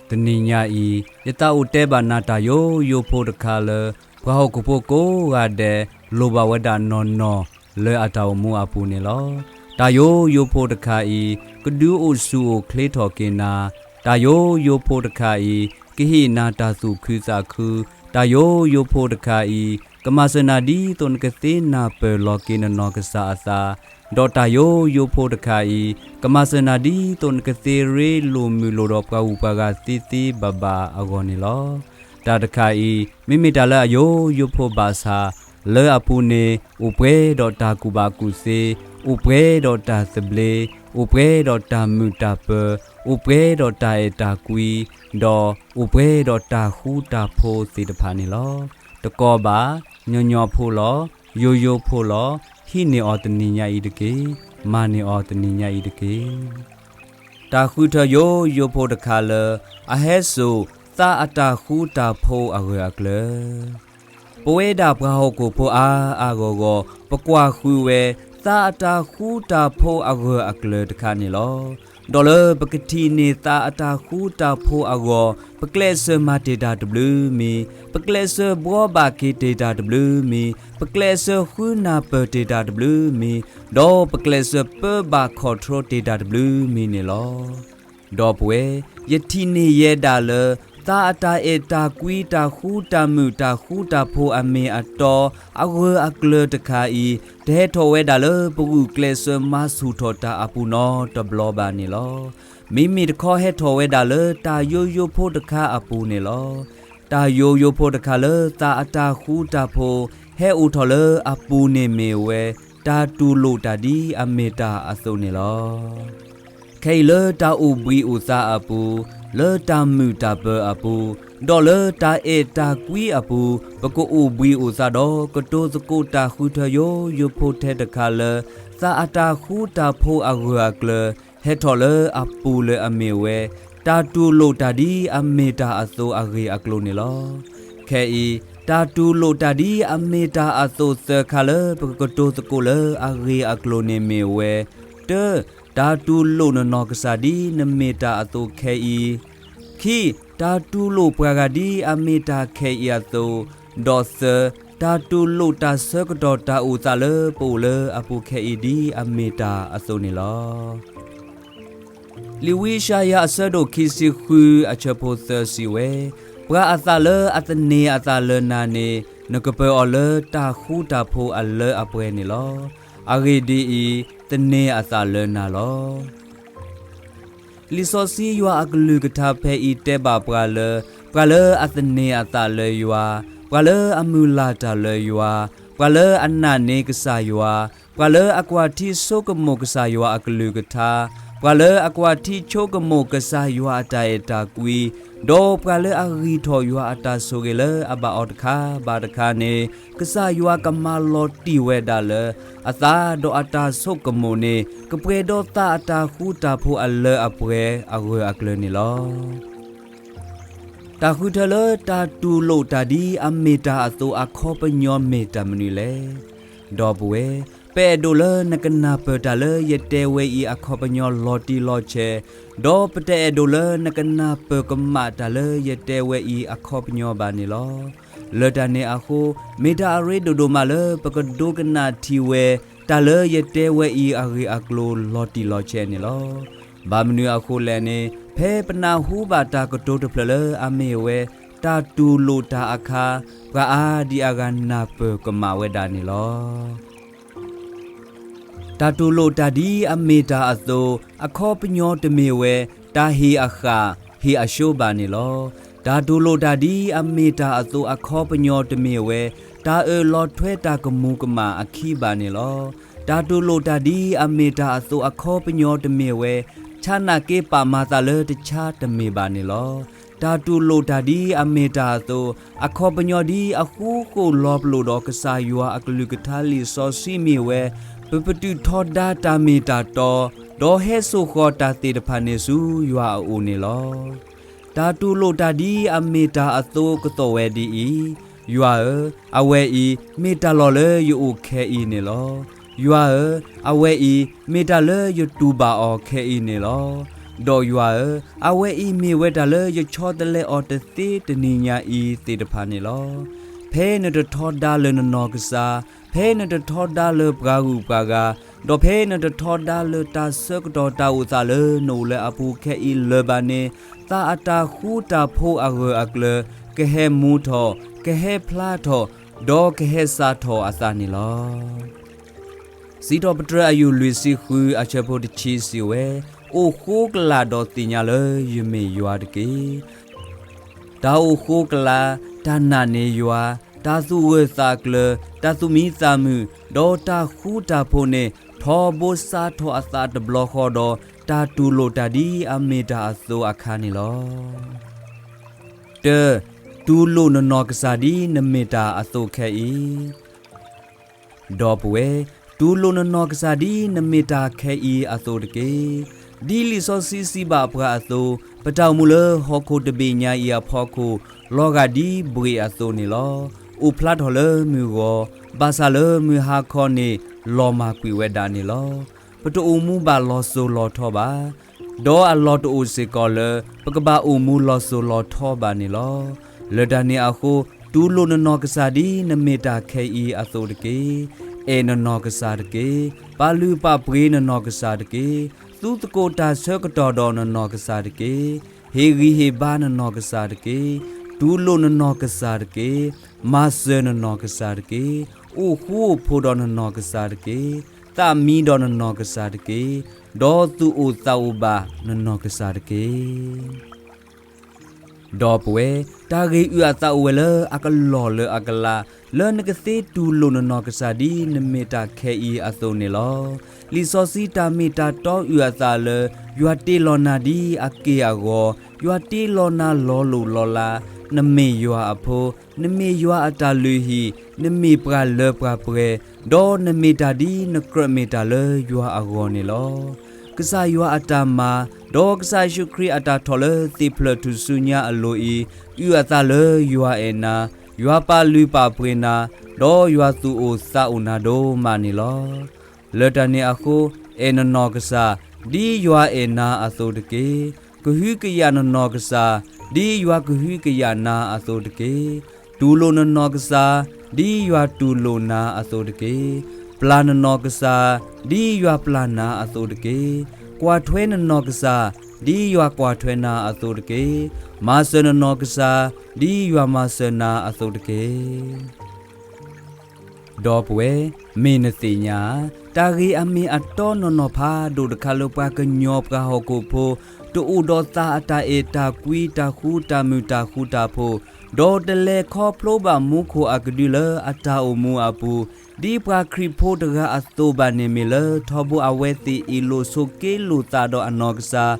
တနံၤညါအံၤ ယသးအိၣ်တဲဘၣ်နၤတၢ်ယိယိဖိတခါလၢ ပှၤဟီၣ်ခိၣ်ဖိကိးဂၤဒဲး လိၣ်ဘၣ်ဝဲဒၣ်နီၢ်နီၢ်လၢအတၢ်အိၣ်မူအပူၤန့ၣ်လီၤ. တၢ်ယိယိဖိတခါအံၤ ကဒုးအိၣ်ဆူၣ်အိၣ်ချ့ထီၣ်က့ၤနၤ, တၢ်ယိယိဖိတခါအံၤ ကဟ့ၣ်နၤတၢ်သူၣ်ခုသးခု, တၢ်ယိယိဖိတခါအံၤ ကမၤစၢၤနၤဒ်သိးနကသ့နၢ်ပၢၢ်လီၤက့ၤနနီၢ်ကစၢ်အသး, ဒီးတၢ်ယိယိဖိတခါအံၤ ကမၤစၢၤနၤဒ်သိးနကသ့ရ့လိာ်မုာ်လိာ်ဒီး ပှၤဂုၤပှၤဂၤသ့သ့ဘၣ်ဘၣ်အဂီၢ်န့ၣ်လီၤ. တၢ်တခါအံၤ မ့မ့ၢ်တၢ်လၢအယိယိဖိဘၣ်ဆၣ်, လၢအပူၤန့ၣ် အိၣ်ပှဲၤဒီးတၢ်ကူၣ်ဘၣ်ကူၣ်သ့, အိၣ်ပှဲၤဒီးတၢ်သဘျ့, အိၣ်ပှဲၤဒီးတၢ်မုာ်တၢ်ပၢၤ, အိၣ်ပှဲၤဒီးတၢ်အဲၣ်တၢ်ကွံ, ဒီးအိၣ်ပှဲၤဒီးတၢ်ဃူတၢ်ဖိးသ့ၣ်တဖၣ်န့ၣ်လီၤ. တကီဘၣ်, ညီညီဖိလီၤ, ယိယိဖိလီၤ, ဟံးန့ၢ်အီၤတနံၤညါအံၤတက့ၢ်. မၤန့ၢ်အီၤတနံၤညါအံၤတက့ၢ်. တၢ်ဃုထၢယိယိဖိတခါလၢ အဟဲစိာ်သးအတၢ်ဃူတၢ်ဖိးအဂၢၢ်အကျၢၤ. ပဝဲဒၣ်ပှၤဟီၣ်ခိၣ်ဖိအါအါဂီၢ်ဂီၢ် ပကွၢ်ဃုာ်ဝဲ သးအတၢ်ဃူတၢ်ဖိးအဂၢၢ်အကျၢၤတခါန့ၣ်လီၤ. ဒီးလၢပကထံၣ်န့ၢ်သးအတၢ်ဃူတၢ်ဖိးအဂီၢ် ပကျဲးစၢးမၤတ့ၢ်တၢ်တဘျုးမံၤ, ပကျဲးစၢးဘှီဘၣ်က့ၤတ့ၢ်တၢ်တဘျုးမံၤ, ပကျဲးစၢးဃုနၢ်ပၢၢ်တ့ၢ်တၢ်တဘျုးမံၤ, ဒီးပကျဲးစၢးပၢဘၣ်ခီၣ်ထြီတ့ၢ်တၢ်တဘျုးမံၤန့ၣ်လီၤ. ဒီပုၢ်ဝဲၢ်, ယထံၣ်န့ၢ်ယဲဒၣ်လၢ သးအတၢ်အဲၣ်တၢ်ကွံ တၢ်ဃူတၢ်မုာ် တၢ်ဃူတၢ်ဖိးအမ့ၢ်အတီ အဂၢၢ်အကျၢၤတခါအံၤ တဟဲထီၣ်ဝဲဒၣ်လၢပဂုာ်ကျဲးစၢးမၤဆူၣ်ထီၣ်တၢ်အပူၤနီတဘျီဘၣ်န့ၣ်လီၤ. မ့မ့ၢ်တခီဟဲထီၣ်ဝဲဒၣ်လၢတၢ်ယိယိဖိတခါအပူၤန့ၣ်လီၤ. တၢ်ယိယိဖိတခါလၢသးအတၢ်ဃူတၢ်ဖိး ဟဲအိၣ်ထီၣ်လၢအပူၤန့ၣ်မ့ၢ်ဝဲ တၢ်တူၢ်လိာ်တၢ်ဒ်အမ့ၢ်တၢ်အသိးန့ၣ်လီၤ. ခဲအံၤလၢတၢ်အိၣ်ဘှံးအိၣ်သါအပူၤ, လၢတၢ်မုာ်တၢ်ပၢၤအပူၤ, ဒီးလၢတၢ်အဲၣ်တၢ်ကွံအပူၤ, ပကအိၣ်ဘှံးအိၣ်သါဒီး ကတိၤသကိးတၢ်ဃုထၢယိယိဖိထဲတခါလၢ သးအတၢ်ဃူတၢ်ဖိးအဂၢၢ်အကျၢၤ ဟဲထီၣ်လၢအပူၤလၢအမ့ၢ်ဝဲ တၢ်တူၢ်လိာ်တၢ်ဒ်အမ့ၢ်တၢ်အသိးအဂ့ၢ်အကျိၤန့ၣ်လီၤ. ခဲအံၤ တၢ်တူၢ်လိာ်တၢ်ဒ်အမ့ၢ်တၢ်အသိးသၢခါလၢပကကတိၤသကိးလၢအဂ့ၢ်အကျိၤန့ၣ်မ့ၢ်ဝဲ, တၢ, တၢ်တူၢ်လိာ်နနီၢ်ကစၢ်ဒ်နမ့ၢ်တၢ်အသိးခဲအံၤ, ခံ, တၢ်တူၢ်လိာ်ပှၤဂၤဒ်အမ့ၢ်တၢ်ခဲအံၤအသိး, ဒီးသၢ, တၢ်တူၢ်လိာ်တၢ်ဆၢကတီၢ်တၢ်အိၣ်သးလၢပအိၣ်လၢအပူၤခဲအံၤဒ်အမ့ၢ်တၢ်အသိးန့ၣ်လီၤ. လံာ်ဝံယၡါယၤအဆၢဒိၣ်ခံဆံဃုအဆၢဖိသၢစံးဝဲ, ပှၤအသးလၢအသန့ၤအသးလၢနၤန့ၣ် နကပၢၤအီၤလၢတၢ်ဃူတၢ်ဖိးအလၢအပှဲၤန့ၣ်လီၤ. အဂ့ၢ်ဒ်အံၤ, သန့ၤအသးလၢနၤလီၤ. လံာ်စီဆှံယွၤအကလုၢ်ကထါဖဲအံၤတဲဘၣ်ပှၤလၢ ပှၤလၢအသန့ၤအသးလၢယွၤ, ပှၤလၢအမုၢ်လၢ်တၢ်လၢယွၤ, ပှၤလၢအနာ်န့ၢ်ကစၢ်ယွၤ, ပှၤလၢအကွၢ်ထံဆိကမိၣ်ကစၢ်ယွၤအကလုၢ်ကထါ, ပှၤလၢအကွၢ်ထံဆိကမိၣ်ကစၢ်ယွၤအတၢ်အဲၣ်တၢ်ကွံ, ဒီးပှၤလၢအဂံၢ်ထီၣ်ယွၤအတၢ်ဆိၣ်ဂ့ၤလၢအဘၣ်အီၤတခါဘၣ်တခါန့ၣ်, ကစၢ်ယွၤကမၤလီၤတံၢ်ဝဲဒၣ်လၢ အသးဒီးအတၢ်ဆိကမိၣ်န့ၣ် ကပှဲၤဒီးသးအတၢ်ဃူတၢ်ဖိးအလၢအပှဲၤအဂၢၢ်အကျၢၤန့ၣ်လီၤ. တၢ်ဃုထၢလၢတၢ်တူၢ်လိာ်တၢ်ဒ်အမ့ၢ်တၢ်အသိးအခီပညီမ့ၢ်တၢ်မနုၤလဲၣ်. ဒီပုၢ်ဝဲၢ်, ပအဲၣ်ဒိးလၢနကနၢ်ပၢၢ်တၢ်လၢယတဲဝဲအံၤအခီပညီလီၤတံၢ်လီၤဆဲး, ဒီးပတအဲၣ်ဒိးလၢနကနၢ်ပၢၢ်ကမၣ်တၢ်လၢယတဲဝဲအံၤအခီပညီဘၣ်န့ၣ်လီၤ. လၢတၢ်န့ၣ်အဃိ, မ့ၢ်တၢ်အရ့ဒိၣ်ဒိၣ်မးလၢပကဒိကနၣ်ထံၣ်ဝဲ တၢ်လၢယတဲဝဲအံၤအဂ့ၢ်အကျိၤလီၤတံၢ်လီၤဆဲးန့ၣ်လီၤ. ဘၣ်မနုၤအဃိလဲၣ်န့ၣ်, ဖဲပနၢ်ဟူဘၣ်တၢ်ကတိၤတဖျၢၣ်လၢအမ့ၢ်ဝဲ တၢ်တူၢ်လိာ်တၢ်အခါ, ပှၤအါဒံအါဂၤနၢ်ပၢၢ်ကမၣ်ဝဲဒၣ်န့ၣ်လီၤ. တၢ်တူၢ်လိာ်တၢ်ဒ်အမ့ၢ်တၢ်အသိး အခီပညီတမ့ၢ်ဝဲ တၢ်ဟ့ၣ်အဃၣ်ဟ့ၣ်အဆိဘၣ်န့ၣ်လီၤ. တၢ်တူၢ်လိာ်တၢ်ဒ်အမ့ၢ်တၢ်အသိးအခီပညီတမ့ၢ်ဝဲ တၢ်အၢၣ်လီၤထွဲတၢ်ကမူၤကမၣ်အခံဘၣ်န့ၣ်လီၤ. တၢ်တူၢ်လိာ်တၢ်ဒ်အမ့ၢ်တၢ်အသိးအခီပညီတမ့ၢ်ဝဲ ဆါနာ်က့ပာ်မၤသးလၢတဆါတမ့ၢ်ဘၣ်န့ၣ်လီၤ. တၢ်တူၢ်လိာ်တၢ်ဒ်အမ့ၢ်တၢ်အသိး အခီပညီဒ်အဃူဃီၣ်လီၤပလိာ်ဒီးကစၢ်ယွၤအကလုၢ်ကထါလံာ်စီဆှံမ့ၢ်ဝဲ ပပတုာ်ထီဒါတၢ်မ့ၢ်တၢ်တီ, ဒီးဟဲစိာ်ဃီၤတၢ်သ့ၣ်တဖၣ်န့ၣ်ဆူယွၤအအိၣ်န့ၣ်လီၤ. တၢ်တူၢ်လိာ်တၢ်ဒ်အမ့ၢ်တၢ်အသိးကသီၣ်ဝဲဒ်အံၤ, ယွၤဧၢ, အဝဲအံၤ မ့ၢ်တၢ်လီၢ်လၢယအိၣ်ခဲအံၤန့ၣ်လီၤ. ယွၤဧၢ, အဝဲအံၤ မ့ၢ်တၢ်လၢယတူၢ်ဘၣ်အီၤခဲအံၤန့ၣ်လီၤ. ဒီးယွၤဧၢ, အဝဲအံၤမ့ၢ်ဝဲတၢ်လၢယဆီတလဲအီၤတသ့တနံၤညါအံၤသ့ၣ်တဖၣ်န့ၣ်လီၤ. ဖဲနတထီဒါလၢနနီၢ်ကစၢ်, ဖဲနတထီဒါလၢပှၤဂုၤပှၤဂၤ, ဒီးဖဲနတထီဒါလၢတၢ်ဆၢကတီၢ်တၢ်အိၣ်သးလၢနအိၣ်လၢအပူၤခဲအံၤလၢၤဘၣ်န့ၣ်, သးအတၢ်ဃူတၢ်ဖိးအဂၢၢ်အကျၢၤ ကဟဲမူထီၣ်, ကဟဲဖျါထီၣ်, ဒီးကဟဲစးထီၣ်အသးန့ၣ်လီၤ. စံးထီၣ်ပတြၢၤအယူၢ်လွံၢ်ဆံဃုအဆၢဖိတဆံစံးဝဲ, အိၣ်ဃိကလာ်ဒီးသ့ၣ်ညါလၢယမ့ၢ်ယွၤတက့ၢ်. တၢ်အိၣ်ဃိကလာ်, တၢ်နာ်န့ၢ်ယွၤ, တၢ်သူၣ်ဂၢၢ်သးကျၢၤ, တၢ်သူၣ်မံသးမုာ်, ဒီးတၢ်ဃူတၢ်ဖိးန့ၣ် ထီဘိစးထီၣ်အသးတဘျီဃီဒီး တၢ်တူၢ်လိာ်တၢ်ဒ်အမ့ၢ်တၢ်အသိးအခါန့ၣ်လီၤ. တၢ, တူၢ်လိာ်နနီၢ်ကစၢ်ဒ်နမ့ၢ်တၢ်အသိးခဲအံၤ ဒီပုၢ်ဝဲၢ်, တူၢ်လိာ်နနီၢ်ကစၢ်ဒ်နမ့ၢ်တၢ်ခဲအံၤအသိးတက့ၢ်. ဒ်လံာ်စီဆှံစံးဘၣ်ပှၤအသိး, ပတၢ်အိၣ်မူလၢဟီၣ်ခိၣ်တဘ့ၣ်ညါအံၤအဖီခိၣ် လီၤဂာ်ဒ်ဘှ့ၣ်အသိးန့ၣ်လီၤ. အိၣ်ဖျါထီၣ်လၢမုၢ်ဂီၤ, ဘၣ်ဆၣ်လၢမုၢ်ဟါခီန့ၣ် လီၤမၢ်ကွံာ်ဝဲဒၣ်န့ၣ်လီၤ. ပတအိၣ်မူဘၣ်လီၤစိၤလီၤထီဘၣ် ဒီးအလီၢ်တအိၣ်စ့ၢ်ကီးလၢ ပကဘၣ်အိၣ်မူလီၤစိၤလီၤထီဘၣ်န့ၣ်လီၤ. လၢတၢ်န့ၣ်အဃိ, တူၢ်လိာ်နနီၢ်ကစၢ်ဒ်နမ့ၢ်တၢ်ခဲအံၤအသိးတက့ၢ်. အဲၣ်နနီၢ်ကစၢ်တက့ၢ်. ပာ်လုၢ်ပာ်ပှ့ၤနနီၢ်ကစၢ်တက့ၢ်. သူသကိးတၢ်ဆၢကတီၢ်ဒီးနနီၢ်ကစၢ်တက့ၢ်. ဟ့ၣ်ဂံၢ်ဟ့ၣ်ဘါနနီၢ်ကစၢ်တက့ၢ်. တူၢ်လိာ်နနီၢ်ကစၢ်တက့ၢ်. မၤစၢၤနနီၢ်ကစၢ်တက့ၢ်. အိၣ်ဃူအိၣ်ဖိးဒီးနနီၢ်ကစၢ်တက့ၢ်. သးမံဒီးနနီၢ်ကစၢ်တက့ၢ်. ဒီးသူၣ်အိၣ်သးအိၣ်ဘၣ်နနီၢ်ကစၢ်တက့ၢ်. ဒီပုၢ်ဝဲၢ်, တၢ်ဂ့ၢ်အုၣ်အသးအိၣ်ဝဲလၢအကလီၢ်လၢအကလး, လၢနကသ့တူၢ်လိာ်နနီၢ်ကစၢ်ဒ်နမ့ၢ်တၢ်ခဲအံၤအသိးန့ၣ်လီၤ. လံာ်စီဆှံတၢ်မ့ၢ်တၢ်တီအုၣ်အသးလၢ ယွၤတ့လီၤနၤဒ်အက့ၢ်အဂီၤ, ယွၤတ့လီၤနၤလီၤလိၢ်လီၤလး, နမ့ၢ်ယွၤအဖိ, နမ့ၢ်ယွၤအတၢ်လုၢ်ဟံၣ်, နမ့ၢ်ပှၤလၢပှၤပှဲၤ, ဒီးနမ့ၢ်တၢ်ဒ်နကြၢးမ့ၢ်တၢ်လၢယွၤအဂီၢ်န့ၣ်လီၤ. ကစၢ်ယွၤအတၢ်မၤ, ဒီးကစၢ်ယ့ၣ်ၡူးခရံာ်အတၢ်ထီၣ်လၢသ့ၣ်ဖျၢၣ်ထူၣ်စုညါအလိၤအံၤ, အုၣ်အသးလၢယွၤအဲၣ်နၤ, ယွၤပာ်လုၢ်ပာ်ပှ့ၤနၤ, ဒီးယွၤသူၣ်အိၣ်သးအိၣ်နၤဒိၣ်မးန့ၣ်လီၤ. လၢတၢ်န့ၣ်အဃိ, အဲၣ်နနီၢ်ကစၢ်, ဒ်ယွၤအဲၣ်နၤအသိးတက့ၢ်. ကဟုကယာ်နနီၢ်ကစၢ်, ဒ်ယွၤကဟုကယာ်နၤအသိးတက့ၢ်. တူၢ်လိာ်နနီၢ်ကစၢ်, ဒ်ယွၤတူၢ်လိာ်နၤအသိးတက့ၢ်. ပျၢ်နနီၢ်ကစၢ်, ဒ်ယွၤပျၢ်နၤအသိးတက့ၢ်. ကွၢ်ထွဲနနီၢ်ကစၢ်, ဒ်ယွၤကွၢ်ထွဲနၤအသိးတက့ၢ်. မၤစၢၤနနီၢ်ကစၢ်, ဒ်ယွၤမၤစၢၤနၤအသိးတက့ၢ်. ဒီပုၢ်ဝဲၢ်, မ့ၢ်နသ့ၣ်ညါဧါ, တၢ်ဂ့ၢ်အမ့ၢ်အတီနီၢ်နီၢ်ဖးဒိၣ်တခါလၢပှၤကညီပှၤဟီၣ်ခိၣ်ဖိ, တအိၣ်ဒီးသးအတၢ်အဲၣ်တၢ်ကွံ တၢ်ဃူတၢ်မုာ်တၢ်ဃူတၢ်ဖိး, ဒီးတလဲၤခီဖျိဘၣ်မူခိၣ်အကဒုလၢအတၢ်အိၣ်မူအပူၤ, ဒ်ပှၤခရံာ်ဖိတဂၤအသိးဘၣ်န့ၣ်မ့ၢ်လၢ ထီဘိအဝဲသ့ၣ်အ့ၣ်လိာ်ဆိးက့လိာ်သးဒီးအနီၢ်ကစၢ်,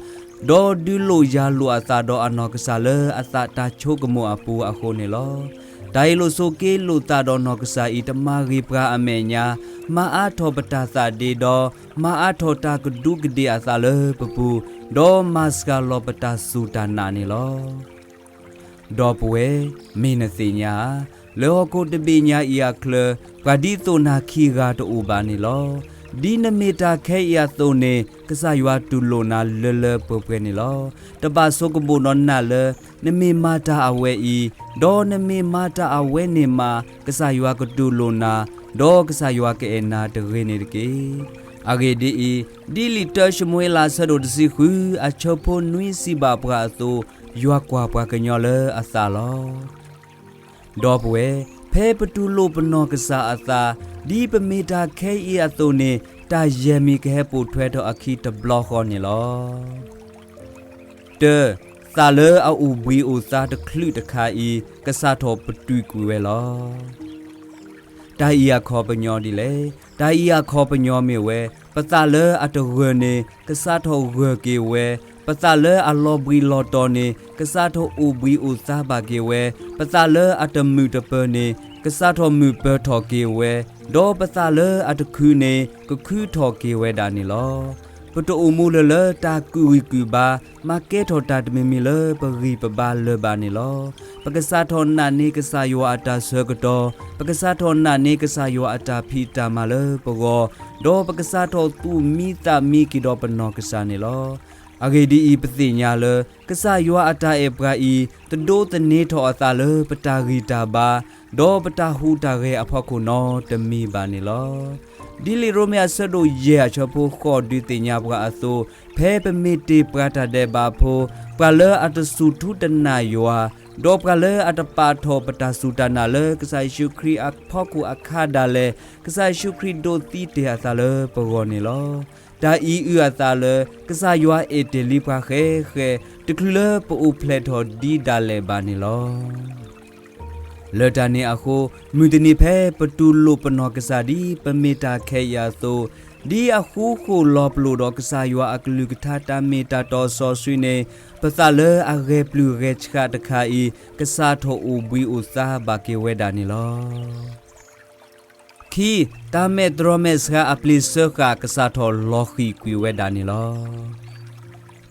ဒီးဒုးလိာ်ယၤလိာ်အသးဒီးအနီၢ်ကစၢ်လၢအသးတၢ်ဆိကမိၣ်အပူၤအဃိန့ၣ်လီၤ. တၢ်အ့ၣ်လိာ်ဆိးက့လိာ်သးဒီးနီၢ်ကစၢ်အံၤ တမၤဂ့ၤပှၤအမဲာ်ညါ, မၤအါထီၣ်ပတၢ်သးဒ့ဒီး, မၤအါထီၣ်တၢ်ကဒူးကဒ့ၣ်အသးလၢပပူၤ, ဒီးမၤစှၤလီၤပတၢ်စူၢ်တၢ်နာ်န့ၣ်လီၤ. ဒီပုၢ်ဝဲၢ်, မ့ၢ်နသ့ၣ်ညါဧါ, လၢဟီၣ်ခိၣ်တဘ့ၣ်ညါအံၤအချၢ, ပှၤဒ်သိးနၤခံဂၤတအိၣ်ဘၣ်န့ၣ်လီၤ. ဒ်နမ့ၢ်တၢ်ခဲအံၤအသိးန့ၣ် ကစၢ်ယွၤတူၢ်လိာ်နၤလၢလၢပှဲၤပှဲၤန့ၣ်လီၤ. တဘၣ်ဆိကမိၣ်ဒီးနာ်လၢ နမ့ၢ်မၤတၢ်အဝဲအံၤ, ဒီးနမ့ၢ်မၤတၢ်အဝဲန့ၣ်မး ကစၢ်ယွၤကတူၢ်လိာ်နၤ, ဒီးကစၢ်ယွၤကအဲၣ်နၤတဂ့ၤန့ၣ်တက့ၢ်. အဂ့ၢ်ဒ်အံၤ, ဒ်လံာ်တၢၡမူၤအ့လးအဆၢဒိၣ်တဆံဃု အဆၢဖိနွံစံးဘၣ်ပှၤအသိး, ယွၤကွၢ်ပှၤကညီလၢအသးလီၤ. ဒီပုၢ်ဝဲၢ်, ဖဲပတူၢ်လိာ်ပနီၢ်ကစၢ်အသး, ဒ်ပမ့ၢ်တၢ်ခဲအံၤအသိးန့ၣ် တၢ်ယဲၢ်မံၤကဟဲပိာ်ထွဲထီၣ်အခံတဘျီဃီန့ၣ်လီၤ. တၢ, သးလၢအအိၣ်ဘှံးအိၣ်သါတချုးတခါအံၤ ကစးထီၣ်ပတုာ်ကွံာ်ဝဲလီၤ. တၢ်အံၤအခီပညီဒ်လဲၣ်. တၢ်အံၤအခီပညီမ့ၢ်ဝဲ, ပသးလၢအတဂၢၢ်န့ၣ် ကစးထီၣ်ဂၢၢ်က့ၤဝဲ, ပသးလၢအလီၤဘှံးလီၤတီၤန့ၣ် ကစးထီၣ်အိၣ်ဘှံးအိၣ်သါဘၣ်က့ၤဝဲ, ပသးလၢအတမုာ်တပၢၤန့ၣ် ကစးထီၣ်မုာ်ပၢၤထီၣ်က့ၤဝဲ, ဒီးပသးလၢအတခုန့ၣ် ကခုထီၣ်က့ၤဝဲဒၣ်န့ၣ်လီၤ. ပတအိၣ်မူလၢၤလၢတၢ်ကူၣ်ဂံၢ်ကူၣ်ဘါ မၤကဲထီၣ်တၢ်တမံၤမံၤလၢပဂံၢ်ပဘါလၢၤဘၣ်န့ၣ်လီၤ. ပကစးထီၣ်နာ်န့ၢ်ကစၢ်ယွၤအတၢ်ဆၢကတီၢ်, ပကစးထီၣ်နာ်န့ၢ်ကစၢ်ယွၤအတၢ်ဖံးတၢ်မၤလၢပဂီၢ်, ဒီးပကစးထီၣ်သူၣ်မံသးမံက့ၤဒီးပနီၢ်ကစၢ်န့ၣ်လီၤ. အဂ့ၢ်ဒ်အံၤ, ပသ့ၣ်ညါလၢ ကစၢ်ယွၤအတၢ်အဲၣ်ပှၤအံၤ တဒိးသန့ၤထီၣ်အသးလၢပတၢ်ဂံၢ်တၢ်ဘါ ဒီးပတၢ်ဟူးတၢ်ဂဲၤအဖီခိၣ်နီတမံၤဘၣ်န့ၣ်လီၤ. ဒ်လံာ်ရိမ့ၤအဆၢဒိၣ်ယဲၢ်အဆၢဖိဃိးဒုးသ့ၣ်ညါပှၤအသိး, ဖဲပမ့ၢ်တ့ၢ်ပှၤတၢ်ဒဲးဘးဖိ, ပှၤလၢအတစူၢ်ထူတနာ်ယွၤ, ဒီးပှၤလၢအတပာ်ထီၣ်ပတၢ်စူၢ်တၢ်နာ်လၢကစၢ်ယ့ၣ်ၡူးခရံာ်အဖီခိၣ်အခါဒၣ်လဲာ်, ကစၢ်ယ့ၣ်ၡူးခရံာ်ဒိးသံတ့ၢ်အသးလၢပဂီၢ်န့ၣ်လီၤ. တၢ်အံၤအုၣ်အသးလၢ ကစၢ်ယွၤအဲၣ်တ့ၢ်လံပှၤဃဲးဃဲး တချုးလၢပအိၣ်ဖျဲၣ်ထီၣ်ဒံးဒၣ်လဲာ်ဘၣ်န့ၣ်လီၤ. လၢတၢ်န့ၣ်အဃိ, မုၢ်တနံၤဖဲပတူၢ်လိာ်ပနီၢ်ကစၢ်ဒ်ပမ့ၢ်တၢ်ခဲအံၤအသိး, ဒ်အဃူဃီၣ်လီၤပလိာ်ဒီးကစၢ်ယွၤအကလုၢ်ကထါတၢ်မ့ၢ်တၢ်တီစီဆှံန့ၣ်, ပသးလၢအဂဲၤပျုၢ်ဂဲၤဆှးတခါအံၤ ကစးထီၣ်အိၣ်ဘှံးအိၣ်သါဘၣ်က့ၤဝဲဒၣ်န့ၣ်လီၤ. ခံ, တၢ်မဲာ်တြီမဲာ်ဆှးအပျ့ၤစၢဃာ်ကစးထီၣ်လီၤဃံၣ်ကွံာ်ဝဲဒၣ်န့ၣ်လီၤ.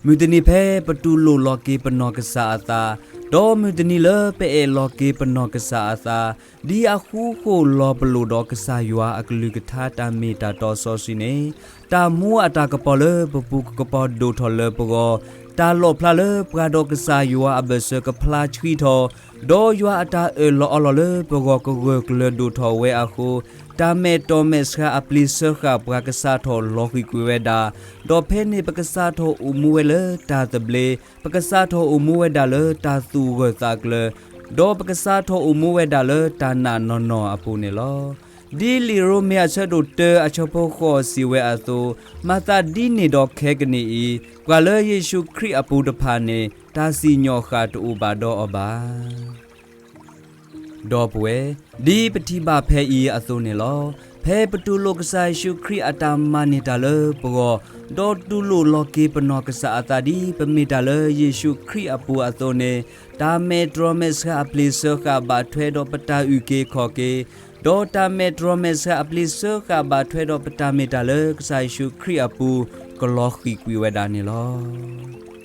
မုၢ်တနံၤဖဲပတူၢ်လိာ်လီၤက့ၤပနီၢ်ကစၢ်အသး, ဒီးမုၢ်တနံၤလၢပအဲၣ်လီၤက့ၤပနီၢ်ကစၢ်အသး, ဒ်အဃူဃီၣ်လီၤပလိာ်ဒီးကစၢ်ယွၤအကလုၢ်ကထါတၢ်မ့ၢ်တၢ်တီစီဆှံန့ၣ်, တၢ်မူအတၢ်ကပီၤလၢပပူၤကကပီၤဒိၣ်ထီၣ်လၢပဂီၢ်, တၢ်လီၣ်ဖျါလၢပှၤဒီးကစၢ်ယွၤအဘၢၣ်စၢၤကဖျါဆှံထီၣ်, ဒီးယွၤအတၢ်အၢၣ်လီၤအီလီၤလၢပဂီၢ်ကဂၢၢ်ကျၢၤဒိၣ်ထီၣ်ဝဲအဃိ, တၢ်မဲာ်တြီမဲာ်ဆှးအပျ့ၤစၢဃာ်ပှၤကစးထီၣ်လီၤဃံၣ်ကွံာ်ဝဲဒၣ်, ဒီးဖဲန့ၣ်ပကစးထီၣ်အိၣ်မူဝဲလၢတၢ်သဘျ့, ပကစးထီၣ်အိၣ်မူဝဲဒၣ်လၢတၢ်သူၣ်ဂၢၢ်သးကျၢၤ, ဒီးပကစးထီၣ်အိၣ်မူဝဲဒၣ်လၢတၢ်နာ်နီၢ်နီၢ်အပူၤန့ၣ်လီၤ. ဒ်လံာ်ရိမ့ၤအဆၢဒိၣ်တၢအဆၢဖိဃိးစံးဝဲအသိး, မၤသးဒ်န့ၣ်ဒီးခဲကနံၣ်အံၤ, ပှၤလၢယ့ၣ်ၡူးခရံာ်အပူၤတဖၣ်န့ၣ်, တၢ်စံၣ်ညီၣ်ဃာ်တအိၣ်ဘၣ်ဒီးအီၤဘၣ်. ဒီပုၢ်ဝဲၢ်, ဒ်ပထံၣ်ဘၣ်ဖဲအံၤအသိးန့ၣ်လီၤ. ဖဲပတူၢ်လိာ်ကစၢ်ယ့ၣ်ၡူးခရံာ်အတၢ်မၤန့ၢ်တၢ်လၢပဂီၢ်, ဒီးတူၢ်လိာ်လီၤက့ၤပနီၢ်ကစၢ်အသးဒ်ပမ့ၢ်တၢ်လၢယ့ၣ်ၡူးခရံာ်အပူၤအသိးန့ၣ်, တၢ်မဲာ်တြီမဲာ်ဆှးအပျ့ၤစၢဃာ်ဘၣ်ထွဲဒီးပတၢ်အုၣ်က့ၤခီၣ်က့ၤ, ဒီးတၢ်မဲာ်တြီမဲာ်ဆှးအပျ့ၤစၢဃာ်ဘၣ်ထွဲဒီးပတၢ်မ့ၢ်တၢ်လၢကစၢ်ယ့ၣ်ၡူးခရံာ်အပူၤ ကလီၤဃံၣ်ကွံာ်ဝဲဒၣ်န့ၣ်လီၤ.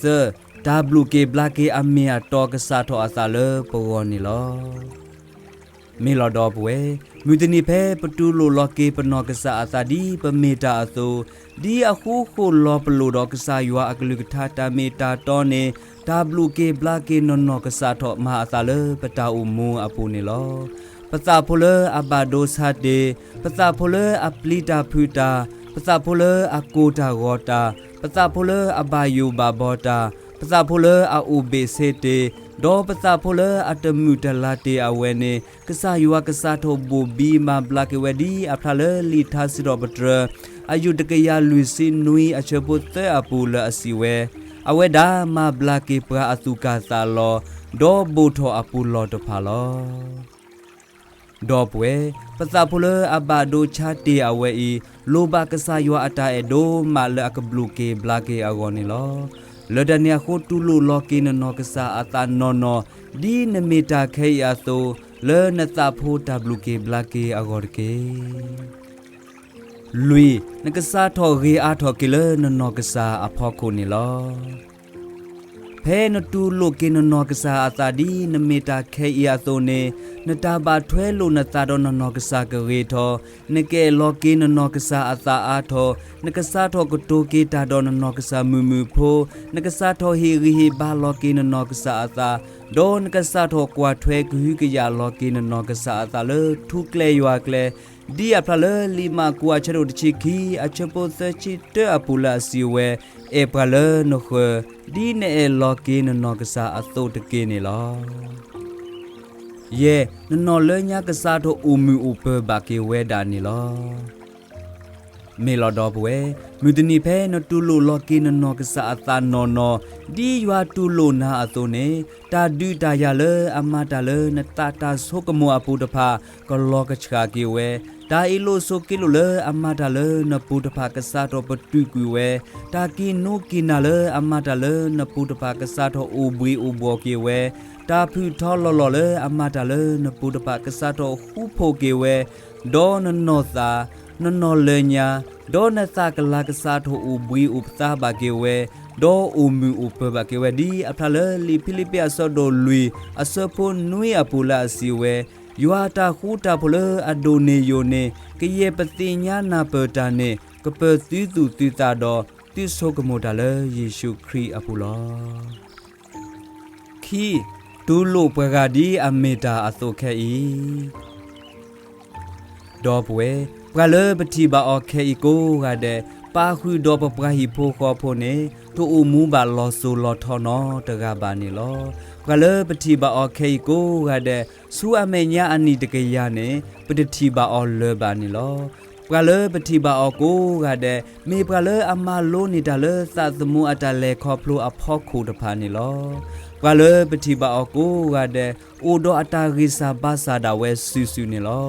သၢ, တၢ်ဘျုးက့ၤဘျါက့ၤအမ့ၢ်အတီကစးထီၣ်အသးလၢပဂီၢ်န့ၣ်လီၤ. မ့ၢ်လီၤဒီပုၢ်ဝဲၢ်, မုၢ်တနံၤဖဲပတူၢ်လိာ်လီၤက့ၤပနီၢ်ကစၢ်အသးဒ်ပမ့ၢ်တၢ်အသိး, ဒ်အဃူဃီၣ်လီၤပလိာ်ဒီးကစၢ်ယွၤအကလုၢ်ကထါတၢ်မ့ၢ်တၢ်တီန့ၣ်, တၢ်ဘျုးက့ၤဘျါက့ၤနီၢ်နီၢ်ကစးထီၣ်မၤအသးလၢပတၢ်အိၣ်မူအပူၤန့ၣ်လီၤ. ပသးဖိလၢအဘၣ်ဒိဆါတ့ၢ်, ပသးဖိလၢအပျံၤတၢ်ဖုးတၢ်, ပသးဖိလၢအကိၢ်တၢ်ဂီၤတၢ်, ပသးဖိလၢအဘၣ်ယိၣ်ဘၣ်ဘီတၢ်, ပသးဖိလၢအအိၣ်ဘ့ၣ်ဆ့တ့ၢ်, ဒီးပသးဖိလၢအတမုာ်တလၤတ့ၢ်အဝဲန့ၣ်, ကစၢ်ယွၤကစးထီၣ်ဘိၣ်ဘံမၤဘျါက့ၤဝဲဒ်အဖျါလၢလံာ်ထါစံးထီၣ်ပတြၢၤ အယူၢ်တကယၤလွံၢ်ဆံနွံအဆၢဖိသၢအပူၤလၢအစံးဝဲ, အဝဲဒၣ်မၤဘျါက့ၤပှၤအသူၣ်ကၢ်သးလီၤ, ဒီးဘိၣ်ထီၣ်အပူၤလီၢ်တဖၣ်လီၤ. ဒီပုၢ်ဝဲၢ်, ပသးဖိလၢအဘၣ်ဒိဆါတ့ၢ်အဝဲအံၤ, လိၣ်ဘၣ်ကစၢ်ယွၤအတၢ်အဲၣ်ဒိၣ်မးလၢအကဘျုးက့ၤဘျါက့ၤအဂီၢ်န့ၣ်လီၤ. လၢတၢ်န့ၣ်အဃိ တူၢ်လိာ်လီၤက့ၤနီၢ်နီၢ်ကစၢ်အသးနီၢ်နီၢ်, ဒ်နမ့ၢ်တၢ်ခဲအံၤအသိး, လၢနသးဖိတၢ်ဘျုးက့ၤဘျါက့ၤအဂီၢ်တက့ၢ်. လွံၢ်, နကစးထီၣ်ဂ့ၤအါထီၣ်က့ၤလၢနနီၢ်ကစၢ်အဖီခိၣ်န့ၣ်လီၤ. ဖဲနတူၢ်လိာ်က့ၤနနီၢ်ကစၢ်အသးဒ်နမ့ၢ်တၢ်ခဲအံၤအသိးန့ၣ်, နတၢ်ဘၣ်ထွဲလိာ်နသးဒီးနနီၢ်ကစၢ်ကဂ့ၤထီၣ်, နကအဲၣ်လီၤက့ၤနနီၢ်ကစၢ်အသးအါထီၣ်, နကစးထီၣ်ကတိၤက့ၤတၢ်ဒီးနနီၢ်ကစၢ်မုာ်မုာ်ဖိ, နကစးထီၣ်ဟ့ၣ်ဂံၢ်ဟ့ၣ်ဘါလီၤက့ၤနနီၢ်ကစၢ်အသး, ဒီးနကစးထီၣ်ကွၢ်ထွဲကဟုကယာ်လီၤက့ၤနနီၢ်ကစၢ်အသးလၢထူကျဲယွၤကျဲ, ဒ်အဖျါလၢလံာ်မၢ်ကူးအဆၢဒိၣ်တဆံခံ အဆၢဖိသၢဆံတၢအပူၤလၢအစံးဝဲ, အဲၣ်ပှၤလၢနဃၢၤ, ဒ်နအဲၣ်လီၤက့ၤနနီၢ်ကစၢ်အသိးတက့ၢ်န့ၣ်လီၤ. ယဲၢ်, နနီၢ်လၢညါကစးထီၣ်အိၣ်မုာ်အိၣ်ပၢၤဘၣ်က့ၤဝဲဒၣ်န့ၣ်လီၤ. မ့ၢ်လီၤဒီပုၢ်ဝဲၢ်, မုၢ်တနံၤဖဲနတူၢ်လိာ်လီၤက့ၤနနီၢ်ကစၢ်အသးနီၢ်နီၢ်, ဒ်ယွၤတူၢ်လိာ်နၤအသိးန့ၣ်, တၢ်ဒုးတၢ်ယၤလၢအမၤတၢ်လၢနသးတၢ်ဆိကမိၣ်အပူၤတဖၣ် ကလီၤကဆှးက့ၤဝဲ, တၢ်အ့ၣ်လိာ်ဆိးက့လိာ်လၢအမၤတၢ်လၢနပူၤတဖၣ်ကစးထီၣ်ပတုာ်ကွံာ်ဝဲ, တၢ်က့ၤနိက့ၤနၢ်လၢအမၤတၢ်လၢနပူၤတဖၣ်ကစးထီၣ်အိၣ်ဘှံးအိၣ်ဘှီၣ်က့ၤဝဲ, တၢ်ဖုၣ်ထီလီၢ်လီၢ်လၢအမၤတၢ်လၢနပူၤတဖၣ်ကစးထီၣ်ဃူဖိးက့ၤဝဲ, ဒီးနနီၢ်သး, နနီၢ်လၢညါ, ဒီးနသးကလၤကစးထီၣ်အိၣ်ဘှံးအိၣ်ပသါဘၣ်က့ၤဝဲ, ဒီးအိၣ်မုာ်အိၣ်ပၢၤဘၣ်က့ၤဝဲ ဒ်အဖျါလၢလံာ်ဖံလံးပံးအဆၢဒိၣ်လွံၢ် အဆၢဖိနွံအပူၤလၢအစံးဝဲ, ယွၤအတၢ်ဃူတၢ်ဖိးလၢအဒိၣ်န့ၢ်ယိာ်န့ၣ် ကယဲၢ်ပသ့ၣ်ညါနၢ်ပၢၢ်တၢ်န့ၣ် ကပၢၤသုသူၣ်သုသးဒီး သုဆိကမိၣ်တၢ်လၢယ့ၣ်ၡူးခရံာ်အပူၤလီၤ. ခံ, တူၢ်လိာ်ပှၤဂၤဒ်အမ့ၢ်တၢ်အသိးခဲအံၤ ဒီပုၢ်ဝဲၢ်, ပှၤလၢပထံၣ်ဘၣ်အီၤခဲအံၤကိးဂၤဒဲး, ပာ်ဃုာ်ဒီးပပှၤဟံၣ်ဖိဃီဖိန့ၣ် တအိၣ်မူဘၣ်လီၤစိၤလီၤထီနီတဂၤဘၣ်န့ၣ်လီၤ. ပှၤလၢပထံၣ်ဘၣ်အီၤခဲအံၤကိးဂၤဒဲး, ဆူအမဲာ်ညါအနံၣ်တကယၤန့ၣ် ပတထံၣ်ဘၣ်အီၤလၢၤဘၣ်န့ၣ်လီၤ. ပှၤလၢပထံၣ်ဘၣ်အီၤကိးဂၤဒဲး, မ့ၢ်ပှၤလၢအမၤလိန့ၢ်တၢ်လၢသးသမူအတၢ်လဲၤခီဖျိအဖီခိၣ်တဖၣ်န့ၣ်လီၤ. ပှၤလၢပထံၣ်ဘၣ်အီၤကိးဂၤဒဲး, အိၣ်ဒီးအတၢ်ဂံၢ်စၢ်ဘါစၢ်ဒၣ်ဝဲစုာ်စုာ်န့ၣ်လီၤ.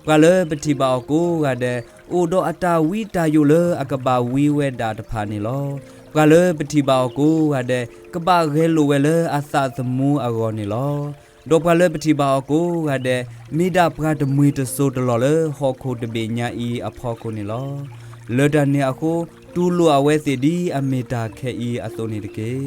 ပှၤလၢပထံၣ်ဘၣ်အီၤကိးဂၤဒဲး, အိၣ်ဒီးအတၢ်ဝံတၢ်ယိာ်လၢအကဘၣ်ဝံဝဲဒၣ်တဖၣ်န့ၣ်လီၤ. ပှၤလၢပထံၣ်ဘၣ်အီၤကိးဂၤဒဲး, ကဘၣ်ဂဲၤလိာ်ဝဲလၢအသးသမူအဂီၢ်န့ၣ်လီၤ. ဒီးပှၤလၢပထံၣ်ဘၣ်အီၤကိးဂၤဒဲး, မ့ၢ်ဒၣ်ပှၤတမှံၤတစိၤတလီၢ်လၢဟီၣ်ခိၣ်တဘ့ၣ်ညါအံၤအဖီခိၣ်န့ၣ်လီၤ. လၢတၢ်န့ၣ်အဃိ, တူၢ်လိာ်အဝဲသ့ၣ်ဒ်အမ့ၢ်တၢ်ခဲအံၤအသိးန့ၣ်တက့ၢ်.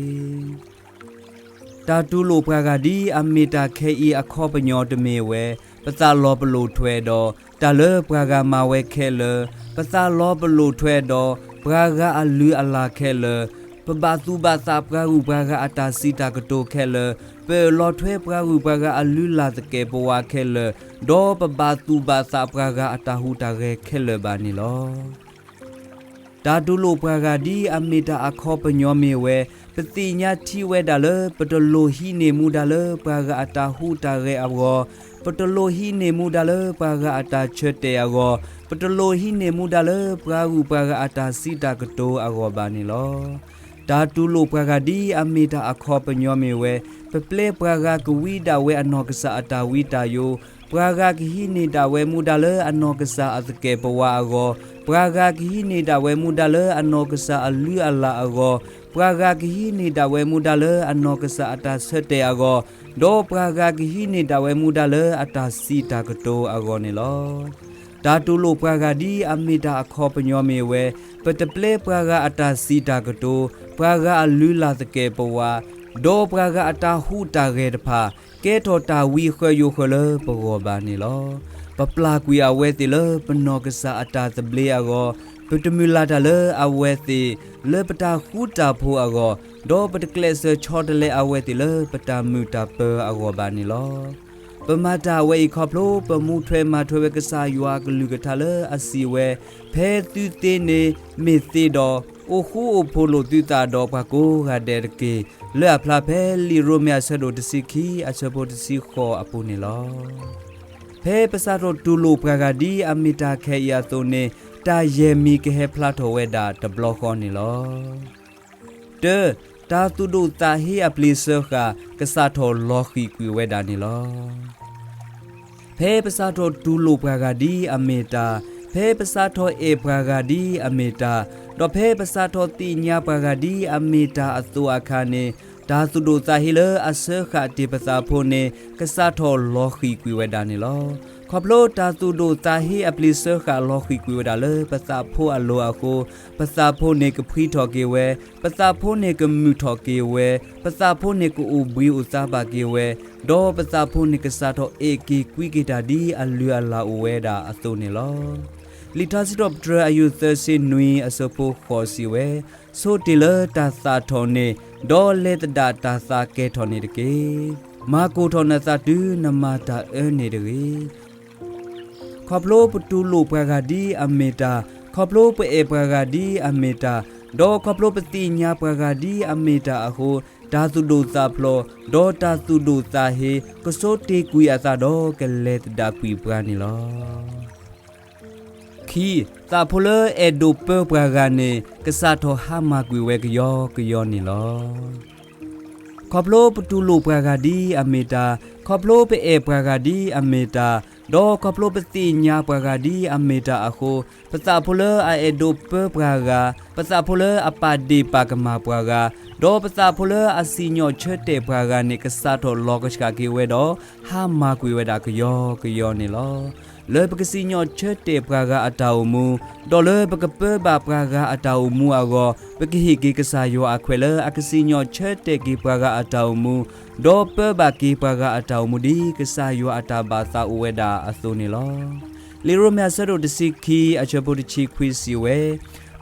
တၢ်တူၢ်လိာ်ပှၤဂၤဒ်အမ့ၢ်တၢ်ခဲအံၤအခီပညီတမ့ၢ်ဝဲ, ပသးလီၤပလိာ်ထွဲဒီး တၢ်လၢပှၤဂၤမၤဝဲခဲလၢာ်, ပသးလီၤပလိာ်ထွဲဒီး ပှၤဂၤအလုၢ်အလၢ်ခဲလၢာ်, ပဘၣ်သူၣ်ဘၣ်သးပှၤဂုၤပှၤဂၤအတၢ်စံးတၢ်ကတိၤခဲလၢာ်, ပလီၤထွဲပှၤဂုၤပှၤဂၤအလုၢ်အလၢ်သကဲာ်ပဝးခဲလၢာ်, ဒီးပဘၣ်သူၣ်ဘၣ်သးပှၤဂၤအတၢ်ဟူးတၢ်ဂဲၤခဲလၢာ်ဘၣ်န့ၣ်လီၤ. တၢ်တူၢ်လိာ်ပှၤဂၤဒ်အမ့ၢ်တၢ်အခီပညီမ့ၢ်ဝဲ, ပသ့ၣ်ညါထံဝဲဒၣ်လၢ ပတလိၣ်ဟံးန့ၢ်မူဒါလၢပှၤဂၤအတၢ်ဟူးတၢ်ဂဲၤအဂီၢ်, ပတလိၣ်ဟံးန့ၢ်မူဒါလၢပှၤဂၤအတၢ်ဆၢတဲာ်အဂီၢ်, ပတလိၣ်ဟံးန့ၢ်မူဒါလၢပှၤဂုၤပှၤဂၤအတၢ်စံးတၢ်ကတိၤအဂီၢ်ဘၣ်န့ၣ်လီၤ. တၢ်တူၢ်လိာ်ပှၤဂၤဒ်အမ့ၢ်တၢ်အခီပညီမ့ၢ်ဝဲ, ပပျဲပှၤဂၤကဝံဒၣ်ဝဲအနီၢ်ကစၢ်အတၢ်ဝံတၢ်ယိာ်, ပှၤဂၤကဟံးန့ၢ်ဒၣ်ဝဲမူဒါလၢအနီၢ်ကစၢ်အသကဲာ်ပဝးအဂီၢ်, ပှၤဂၤကဟံးန့ၢ်ဒၣ်ဝဲမူဒါလၢအနီၢ်ကစၢ်အလုၢ်အလၢ်အဂီၢ်, ပှၤဂၤကဟံးန့ၢ်ဒၣ်ဝဲမူဒါလၢအနီၢ်ကစၢ်အတၢ်ဆၢတဲာ်အဂီၢ်, ဒီးပှၤဂၤကဟံးန့ၢ်ဒၣ်ဝဲမူဒါလၢအတၢ်စံးတၢ်ကတိၤအဂီၢ်န့ၣ်လီၤ. တၢ်တူၢ်လိာ်ပှၤဂၤဒ်အမ့ၢ်တၢ်အခီပညီမ့ၢ်ဝဲ, ပတပျဲပှၤဂၤအတၢ်စံးတၢ်ကတိၤ, ပှၤဂၤအလုၢ်အလၢ်သကဲာ်ပဝး, ဒီးပှၤဂၤအတၢ်ဟူးတၢ်ဂဲၤတဖၣ် ကဲထီၣ်တၢ်ဝံဃၢယိၤဃၢလၢပဂီၢ်ဘၣ်န့ၣ်လီၤ. ပပျၢ်ကွံာ်အဝဲသ့ၣ်လၢပနီၢ်ကစၢ်အတၢ်သဘျ့အဂီၢ်, ပတမုၢ်လၢ်တၢ်လၢအဝဲသ့ၣ်လၢပတၢ်ဃူတၢ်ဖိးအဂီၢ်, ဒီးပတကျဲးစၢးဆီတလဲအဝဲသ့ၣ်လၢပတၢ်မုာ်တၢ်ပၢၤအဂီၢ်ဘၣ်န့ၣ်လီၤ. ပမၤတၢ်ဝဲအံၤခီဖျိ ပမူထွဲမၤထွဲဝဲကစၢ်ယွၤအကလုၢ်ကထါလၢအစံးဝဲ, ဖဲသုသ့န့ၣ်မ့ၢ်သ့ဒီး, အိၣ်ဃူအိၣ်ဖိးလိာ်သုသးဒီးပှၤကိးဂၤဒဲးတက့ၢ်, လၢအဖျါဖဲလံာ်ရိမ့ၤအဆၢဒိၣ်တဆံခံ အဆၢဖိတဆံဃိးအပူၤန့ၣ်လီၤ. ဖဲပစးထီၣ်တူၢ်လိာ်ပှၤဂၤဒ်အမ့ၢ်တၢ်ခဲအံၤအသိးန့ၣ်, တၢ်ယဲၢ်မံၤကဟဲဖျါထီၣ်ဝဲဒၣ်တဘျီဃီန့ၣ်လီၤ. တၢ, တၢ်သူၣ်ဒိၣ်သးဟ့အပျ့ၤစၢဃာ် ကစးထီၣ်လီၤဃံၤကွံာ်ဝဲဒၣ်န့ၣ်လီၤ. ဖဲပစးထီၣ်တူၢ်လိာ်ပှၤဂၤဒ်အမ့ၢ်တၢ်, ဖဲပစးထီၣ်အဲၣ်ပှၤဂၤဒ်အမ့ၢ်တၢ်, ဒီးဖဲပစးထီၣ်သ့ၣ်ညါပှၤဂၤဒ်အမ့ၢ်တၢ်အသိးအခါန့ၣ်, တၢ်သူၣ်ဒိၣ်သးဟ့လၢအစၢဃာ်တ့ၢ်ပသးဖိန့ၣ် ကစးထီၣ်လီၤဃံၤကွံာ်ဝဲဒၣ်န့ၣ်လီၤ. ခီဖျိတၢ်သူၣ်ဒိၣ်သးဟ့အပျ့ၤစၢဃာ်လီၤဃံၤကွံာ်ဝဲဒၣ်လၢပသးဖိအလိၤအဃိ, ပသးဖိန့ၣ်ကဖှံထီၣ်က့ၤဝဲ, ပသးဖိန့ၣ်ကမုာ်ထီၣ်က့ၤဝဲ, ပသးဖိန့ၣ်ကအိၣ်ဘှံးအိၣ်သါဘၣ်က့ၤဝဲ, ဒီးပသးဖိန့ၣ်ကစးထီၣ်အဲၣ်က့ၤကွံက့ၤတၢ်ဒ်အလုၢ်အလၢ်အိၣ်ဝဲဒၣ်အသိးန့ၣ်လီၤ. လံာ်ထါစံးထီၣ်ပတြၢၤအယုၢ်သၢဆံနွံအဆၢဖိဃိးစံးဝဲ, ဆိတ့ၢ်လၢတၢ်သၣ်ထီၣ်န့ၣ်, ဒီးလဲၤသဒၣ်တၢ်သးကဲၤထီၣ်န့ၣ်တက့ၢ်. မၤကိၢ်ထီၣ်နသးတုၤနမၤတၢ်အၢန့ၣ်တဂ့ၤ. ခီဖျိပတူၢ်လိာ်ပှၤဂၤဒ်အမ့ၢ်တၢ်, ခီဖျိပအဲၣ်ပှၤဂၤဒ်အမ့ၢ်တၢ်, ဒီးခီဖျိပသ့ၣ်ညါပှၤဂၤဒ်အမ့ၢ်တၢ်အဃိ, တၢ်သူၣ်ဒိၣ်သးဖျိး, ဒီးတၢ်သူၣ်ဒိၣ်သးဟ့, ကဆိတ့ၢ်ကွံာ်အသးဒီးကလဲၤသဒၣ်ကွံာ်ပှၤန့ၣ်လီၤ. ခံ, သးဖိလၢအဲၣ်ဒိးပၢပှၤဂၤန့ၣ် ကစးထီၣ်ဟါမၢ်ကွံာ်ဝဲကယီကယီန့ၣ်လီၤ. ခီဖျိပတူၢ်လိာ်ပှၤဂၤဒ်အမ့ၢ်တၢ်, ခီဖျိပအဲၣ်ပှၤဂၤဒ်အမ့ၢ်တၢ်, ဒီးခီဖျိပသ့ၣ်ညါပှၤဂၤဒ်အမ့ၢ်တၢ်အဃိ, ပသးဖိလၢအအဲၣ်ဒိးပၢပှၤဂၤ, ပသးဖိလၢအပာ်ဒ့ၣ်ပာ်ကမၣ်ပှၤဂၤ, ဒီးပသးဖိလၢအစံၣ်ညီၣ်ဆၢတဲာ်ပှၤဂၤန့ၣ် ကစးထီၣ်လီၤကဆှးက့ၤဝဲဒီး ဟါမၢ်ကွံာ်ဝဲဒၣ်ကယီကယီန့ၣ်လီၤ. လၢပကစံၣ်ညီၣ်ဆၢတဲာ်ပှၤဂၤအတၢ်အိၣ်မူ, ဒီးလၢပကပၢဘၣ်ပှၤဂၤအတၢ်အိၣ်မူအဂီၢ်, ပကဟ့ၣ်က့ၤကစၢ်ယွၤအခွဲးလၢအကစံၣ်ညီၣ်ဆၢတဲာ်က့ၤပှၤဂၤအတၢ်အိၣ်မူ, ဒီးပၢဘၣ်က့ၤပှၤဂၤအတၢ်အိၣ်မူဒ်ကစၢ်ယွၤအတၢ်ဘၣ်သးအိၣ်ဝဲဒၣ်အသိးန့ၣ်လီၤ. လံာ်ရိမ့ၤအဆၢဒိၣ်တဆံခံအဆၢဖိတဆံခွံစံးဝဲ,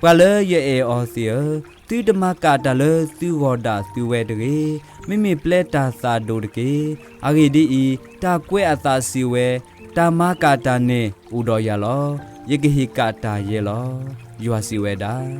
ပှၤလၢယအဲၣ်အီၤသ့ၣ်ဧၢ, သုတမၤကၣ်တၢ်လၢသုဂီၢ်ဒၣ်သုဝဲတဂ့ၤ, မ့မ့ၢ်ပျဲတၢ်သးဒိၣ်တက့ၢ်. အဂ့ၢ်ဒ်အံၤ, တၢ်ကွဲးအသးစံးဝဲ, တၢ်မၤကၣ်တၢ်န့ၣ်အိၣ်ဒီးယၤလီၤ. ယကဟ့ၣ်ကၣ်တၢ်ယဲလီၤ. ယွၤစံးဝဲဒၣ်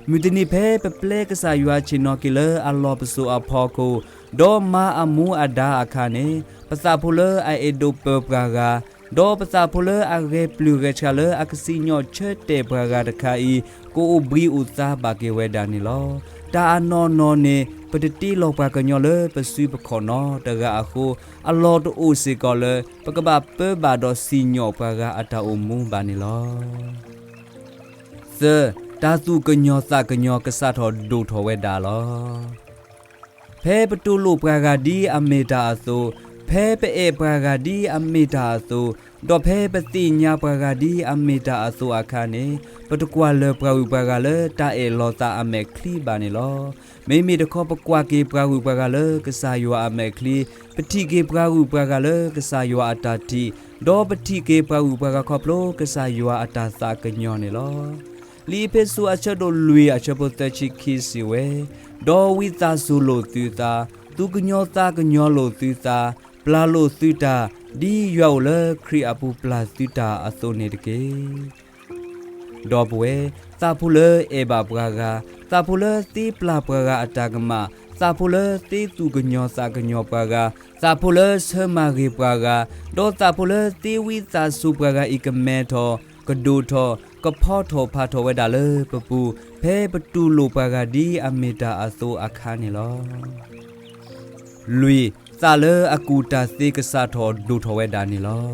မုၢ်တနံၤဖဲပပျဲကစၢ်ယွၤဆ့ၣ်နီၤက့ၤလၢအလီၢ်ပစိာ်အဖီခိၣ်, ဒီးမၤအမူအဒါအခါန့ၣ်, ပသးဖိလၢအအဲၣ်ဒိးပၢၤပှၤဂၤ, ဒီးပသးဖိလၢအဂဲၤပျုၢ်ဂဲၤဆှးလၢအကစံၣ်ညီၣ်ဆၢတဲာ်ပှၤဂၤတခါအံၤ, ကအိၣ်ဘှံးအိၣ်သါဘၣ်က့ၤဝဲဒၣ်န့ၣ်လီၤ. တၢ်အနီၢ်နီၢ်န့ၣ် ပတတ့လီၤပှၤကညီလၢပစုပခီၣ်နီတဂၤအဃိ, အလီၢ်တအိၣ်စ့ၢ်ကီးလၢ ပကဘၣ်ပၢဘၣ်ဒီးစံၣ်ညီၣ်ပှၤဂၤအတၢ်အိၣ်မူဘၣ်န့ၣ်လီၤ. သၢ, တၢ်သူၣ်ကညီၤသးကညီၤကစးထီၣ်ဒိၣ်ထီၣ်ဝဲဒၣ်လီၤ. ဖဲပတူၢ်လိာ်ပှၤဂၤဒ်အမ့ၢ်တၢ်အသိး, ဖဲပအဲၣ်ပှၤဂၤဒ်အမ့ၢ်တၢ်အသိး, ဒီးဖဲပသ့ၣ်ညါပှၤဂၤဒ်အမ့ၢ်တၢ်အသိးအခါန့ၣ်, ပတကွၢ်လၢၤပှၤဂုၤပှၤဂၤလၢတၢ်အဲၣ်လီၤသးအမဲာ်ချံဘၣ်န့ၣ်လီၤ. မ့မ့ၢ်တခီပကွၢ်က့ၤပှၤဂုၤပှၤဂၤလၢကစၢ်ယွၤအမဲာ်ချံ, ပထံၣ်က့ၤပှၤဂုၤပှၤဂၤလၢကစၢ်ယွၤအတၢ်ထံၣ်, ဒီးပထံၣ်က့ၤပှၤဂုၤပှၤဂၤခီဖျိကစၢ်ယွၤအတၢ်သးကညီၤန့ၣ်လီၤ. လံာ်အ့းဖ့းစူးအဆၢဒိၣ်လွံၢ်အဆၢဖိသၢဆံခံစံးဝဲ, ဒီးဝံသးစူၤလိာ်သုသး, သူၣ်ကညီၤသးကညီၤလိာ်သုသး, ပျၢ်လိာ်သုတၢ်, ဒ်ယွၤအိၣ်လၢခရံာ်အပူၤပျၢ်သုတၢ်အသိးန့ၣ်တက့ၢ်. ဒီပုၢ်ဝဲၢ်, သးဖိလၢအဲၣ်ဘၣ်ပှၤဂၤ, သးဖိလၢသ့ပျၢ်ပှၤဂၤအတၢ်ကမၣ်, သးဖိလၢသ့သူၣ်ကညီၤသးကညီၤပှၤဂၤ, သးဖိလၢဆၢမၤဂ့ၤပှၤဂၤ, ဒီးသးဖိလၢသ့ဝံသးစူၤပှၤဂၤအံၤကမဲထီၣ်, ကဒိၣ်ထီၣ်, ကဖီထီၣ်ဖးထီၣ်ဝဲဒၣ်လၢပပူၤ, ဖဲပတူၢ်လိာ်ပှၤဂၤဒ်အမ့ၢ်တၢ်အသိးအခါန့ၣ်လီၤ. လွံၢ်, သးလၢအကူၣ်တၢ်သ့ကစးထီၣ်ဒိၣ်ထီၣ်ဝဲဒၣ်န့ၣ်လီၤ.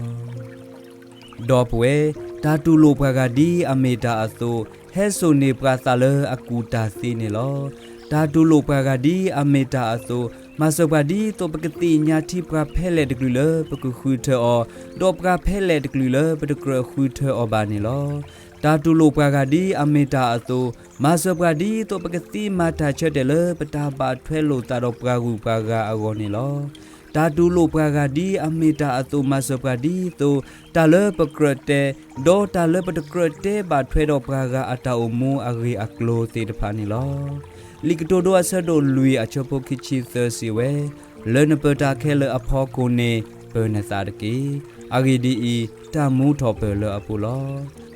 ဒီပုၢ်ဝဲၢ်, တၢ်တူၢ်လိာ်ပှၤဂၤဒ်အမ့ၢ်တၢ်အသိး, ဟဲစိာ်န့ၢ်ပှၤသးလၢအကူၣ်တၢ်သ့န့ၣ်လီၤ. တၢ်တူၢ်လိာ်ပှၤဂၤဒ်အမ့ၢ်တၢ်အသိး, မၤစၢၤပှၤဒ်သိးပကသ့ၣ်ညါထံပှၤဖဲလဲၣ်တကလုာ်လၢပကဃုထၢအီၤ, ဒီးပှၤဖဲလဲၣ်တကလုာ်လၢပတကြၢးဃုထၢအီၤဘၣ်န့ၣ်လီၤ. တၢ်တူၢ်လိာ်ပှၤဂၤဒ်အမ့ၢ်တၢ်အသိး, မၤစၢၤပှၤဒ်သိးပကသ့မၤတၢ်ဆၢတဲာ်လၢပတၢ်ဘၣ်ထွဲလိာ်သးဒီးပှၤဂုၤပှၤဂၤအဂီၢ်န့ၣ်လီၤ. တၢ်တူၢ်လိာ်ပှၤဂၤဒ်အမ့ၢ်တၢ်အသိး, မၤစၢၤပှၤဒ်သိး တၢ်လၢပကြၢးတဲ, ဒီးတၢ်လၢပတကြၢးတဲဘၣ်ထွဲဒီးပှၤဂၤအတၢ်အိၣ်မူအဂ့ၢ်အကျိၤသ့ၣ်တဖၣ်န့ၣ်လီၤ. လံာ်ကတိၤဒိအဆၢဒိၣ်လွံၢ်အဆၢဖိခံဆံသၢစံးဝဲ, လၢနပၢၤတၢ်ခဲလၢာ်အဖီခိၣ်န့ၣ် ပၢၤနသးတက့ၢ်. အဂ့ၢ်ဒ်အံၤ, တၢ်မူထီၣ်ပၢၢ်လၢအပူၤလီၤ.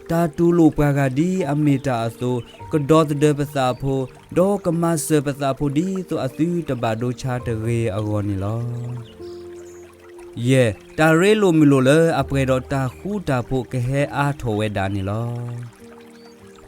တၢ်တူၢ်လိာ်ပှၤဂၤဒ်အမ့ၢ်တၢ်အသိး, ကဒီသဒၢပသးဖိ, ဒီးကမၤစၢၤပသးဖိဒ်သိးအသုတဘၣ်ဒိဆါတဂ့ၤအဂီၢ်န့ၣ်လီၤ. ယဲၢ်, တၢ်ရ့လိာ်မုာ်လိာ်လၢအပှဲၤဒီးတၢ်ဃူတၢ်ဖိးကဟဲအါထီၣ်ဝဲဒၣ်န့ၣ်လီၤ.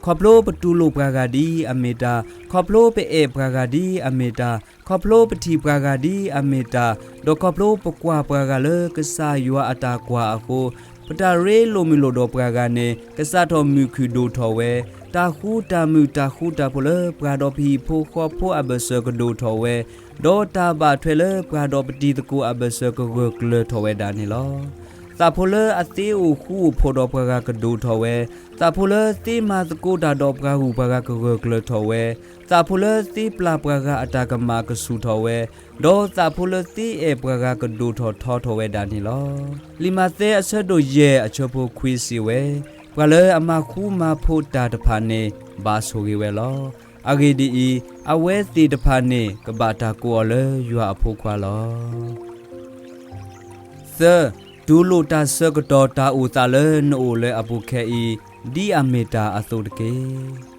ခီဖျိပတူၢ်လိာ်ပှၤဂၤဒ်အမ့ၢ်တၢ်, ခီဖျိပအဲၣ်ပှၤဂၤဒ်အမ့ၢ်တၢ်, ခီဖျိပထံၣ်ပှၤဂၤဒ်အမ့ၢ်တၢ်, ဒီးခီဖျိပကွၢ်ပှၤဂၤလၢကစၢ်ယွၤအတၢ်ကွၢ်အဃိ, ပတၢ်ရ့လိာ်မုာ်လိာ်ဒီးပှၤဂၤန့ၣ် ကစးထီၣ်မုာ်ခုၣ်ဒိၣ်ထီၣ်ဝဲ, တၢ်ဃူတၢ်မုာ်တၢ်ဃူတၢ်ဖိးလၢပှၤဒီးပဟံၣ်ဖိဃီဖိအဘၢၣ်စၢၤကဒိၣ်ထီၣ်ဝဲ, ဒီးတၢ်ဘၣ်ထွဲလၢပှၤဒီးပတံၤသကိးအဘၢၣ်စၢၤကဂၢၢ်ကျၢၤထီၣ်ဝဲဒၣ်န့ၣ်လီၤ. သးဖိလၢအသ့အိၣ်ဃူအိၣ်ဖိးဒီးပှၤဂၤကဒိၣ်ထီၣ်ဝဲ, သးဖိလၢသ့မၤသကိးတၢ်ဒီးပှၤဂုၤပှၤဂၤကဂၢၢ်ကျၢၤထီၣ်ဝဲ, သးဖိလၢသ့ပျၢ်ပှၤဂၤအတၢ်ကမၣ်ကဆူၣ်ထီၣ်ဝဲ, ဒီးသးဖိလၢသ့အဲၣ်ပှၤဂၤကဒိၣ်ထီၣ်ထီထီၣ်ဝဲဒၣ်န့ၣ်လီၤ. လံာ်မးသဲအဆၢဒိၣ်ယဲၢ်အဆၢဖိခွံစံးဝဲ, ပှၤလၢအမၤဃူမၤဖိးတၢ်တဖၣ်န့ၣ် ဘၣ်ဆိၣ်ဂ့ၤဝဲလီၤ. အဂ့ၢ်ဒ်အံၤ, အဝဲသ့ၣ်တဖၣ်န့ၣ် ကဘၣ်တၢ်ကိးအီၤလၢယွၤအဖိခွါလီၤ. သၢ, တူၢ်လိာ်တၢ်ဆၢကတီၢ်တၢ်အိၣ်သးလၢနအိၣ်လၢအပူၤခဲအံၤ ဒ်အမ့ၢ်တၢ်အသိးတက့ၢ်.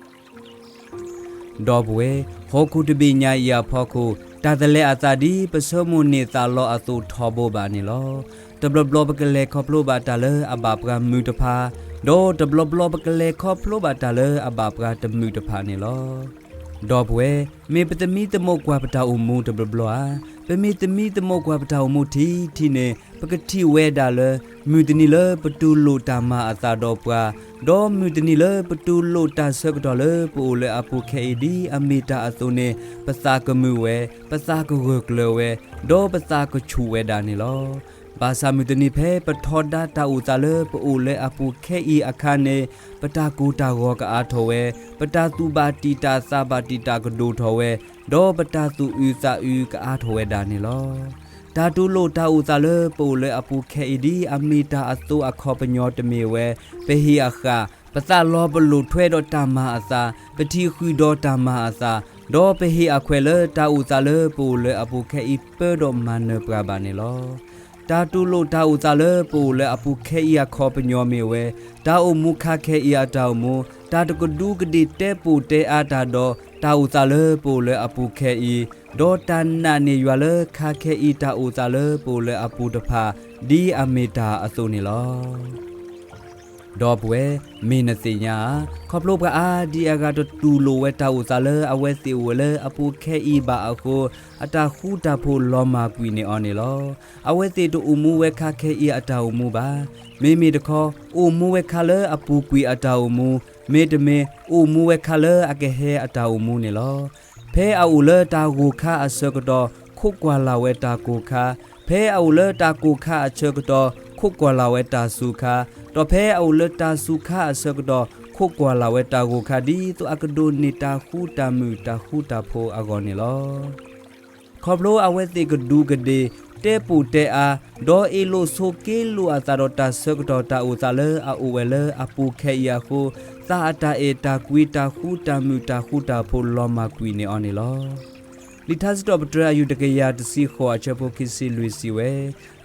ဒီပုၢ်ဝဲၢ်, ဟီၣ်ခိၣ်တဘ့ၣ်ညါအံၤအဖီခိၣ်, တၢ်တလဲၤအသးဒ်ပဆၢမိၣ်န့ၢ်သးလီအသိးထီဘိဘၣ်န့ၣ်လီၤ. တဘျီဘျီပကလဲၤခီဖျိဘၣ်တၢ်လၢအဘၣ်ပှၤမုာ်တဖၣ်, ဒီးတဘျီဘျီပကလဲၤခီဖျိဘၣ်တၢ်လၢအဘၣ်ပှၤတမုာ်တဖၣ်န့ၣ်လီၤ. ဒီပုၢ်ဝဲၢ်, မ့ၢ်ပသမံသမိးကွၢ်ပတၢ်အိၣ်မူတဘျီဘျီဧါ, ပမ့ၢ်သမံသမိးကွၢ်ပတၢ်အိၣ်မူထံထံန့ၣ် ပကထံၣ်ဝဲဒၣ်လၢ မုၢ်တနံၤလၢပတူၢ်လိာ်တၢ်မၤအသးဒီးပှၤ, ဒီးမုၢ်တနံၤလၢပတူၢ်လိာ်တၢ်ဆၢကတီၢ်လၢပအိၣ်လၢအပူၤခဲအံၤဒ်အမ့ၢ်တၢ်အသိးန့ၣ် ပသးကမုာ်ဝဲ, ပသးကဂၢၢ်ကျၢၤဝဲ, ဒီးပသးကဆူၣ်ဝဲဒၣ်န့ၣ်လီၤ. ဘၣ်ဆၣ်မုၢ်တနံၤဖဲပထီဒါတၢ်အိၣ်သးလၢပအိၣ်လၢအပူၤခဲအံၤအခါန့ၣ်, ပတၢ်ကိၢ်တၢ်ဂီၤကအါထီၣ်ဝဲ, ပတၢ်သူၣ်ဘၣ်တံာ်တာ်သးဘၣ်တံာ်တာ်ကဒိၣ်ထီၣ်ဝဲ, ဒီးပတၢ်သူၣ်အုးသးအုးကအါထီၣ်ဝဲဒၣ်န့ၣ်လီၤ. တၢ်တူၢ်လိာ်တၢ်အိၣ်သးလၢပအိၣ်လၢအပူၤခဲအံၤဒ်အမ့ၢ်တၢ်အသိးအခီပညီတမ့ၢ်ဝဲ, ပဟ့ၣ်အဃၣ်, ပ ပသးလီၤပလိာ်ထွဲဒီးတၢ်မၤအသး, ပထံၣ်ဃုာ်ဒီးတၢ်မၤအသး, ဒီးပဟ့ၣ်အခွဲးလၢတၢ်အိၣ်သးလၢပအိၣ်လၢအပူၤခဲအံၤပၢဒီးမၤနၢၤပှၤဘၣ်န့ၣ်လီၤ. တၢ်တူၢ်လိာ်တၢ်အိၣ်သးလၢပအိၣ်လၢအပူၤခဲအံၤအခီပညီမ့ၢ်ဝဲ, တၢ်အိၣ်မူခါခဲအံၤအတၢ်အိၣ်မူ, တၢ်တကဒူကဒ့ၣ်တဲပိာ်တဲအါတၢ်ဒီးတၢ်အိၣ်သးလၢပအိၣ်လၢအပူၤခဲအံၤ, ဒီးတၢ်နာ်န့ၢ်ယွၤလၢခါခဲအံၤတၢ်အိၣ်သးလၢပအိၣ်လၢအပူၤတဖၣ်, ဒ်အမ့ၢ်တၢ်အသိးန့ၣ်လီၤ. ဒီပုၢ်ဝဲၢ်, မ့ၢ်နသ့ၣ်ညါဧါ, ခီဖျိပှၤအါဒံအါဂၤတတူၢ်လိာ်ဝဲတၢ်အိၣ်သးလၢအဝဲသ့ၣ်အိၣ်ဝဲလၢအပူၤခဲအံၤဘၣ်အဃိ, အတၢ်ဃူတၢ်ဖိးလီၤမၢ်ကွံာ်န့ၢ်အီၤန့ၣ်လီၤ. အဝဲသ့ၣ်တအိၣ်မူဝဲခါခဲအံၤအတၢ်အိၣ်မူဘၣ်. မ့မ့ၢ်တခီ, အိၣ်မူဝဲခါလၢအပူၤကွံာ်အတၢ်အိၣ်မူ, မ့တမ့ၢ်အိၣ်မူဝဲခါလၢအကဟဲအတၢ်အိၣ်မူန့ၣ်လီၤ. ဖဲအအိၣ်လၢတၢ်ဂိၢ်ခါအဆၢကတီၢ်, ခိးကွၢ်လၢ်ဝဲတၢ်ကိၢ်ခါ, ဖဲအအိၣ်လၢတၢ်ကိၢ်ခါအဆၢကတီၢ်, ခိးကွၢ်လၢ်ဝဲတၢ်စူၤခါ, ဒီးဖဲအအိၣ်လၢတၢ်စူၤခါအဆၢကတီၢ်, ခိးကွၢ်လၢ်ဝဲတၢ်ဂိၢ်ခါ ဒ်သိးအကဒိးန့ၢ်တၢ်ဃူတၢ်မုာ်တၢ်ဃူတၢ်ဖိးအဂီၢ်န့ၣ်လီၤ. ခီဖျိအဝဲသ့ၣ်ကဒူးကဒ့ၣ်, တဲပိာ်တဲအါ, ဒီးအ့ၣ်လိာ်ဆိးက့လိာ်အသးဒီးတၢ်ဆၢကတီၢ်တၢ်အိၣ်သးလၢအအိၣ်ဝဲလၢအပူၤခဲအံၤအဃိ, သးအတၢ်အဲၣ်တၢ်ကွံတၢ်ဃူတၢ်မုာ်တၢ်ဃူတၢ်ဖိးလီၤမၢ်ကွံာ်န့ၢ်အီၤန့ၣ်လီၤ. လံာ်ထါစံးထီၣ်ပတြၢၤအယူၢ်တကယၤတဆံဃိးအဆၢဖိခံဆံလွံၢ်စံးဝဲ,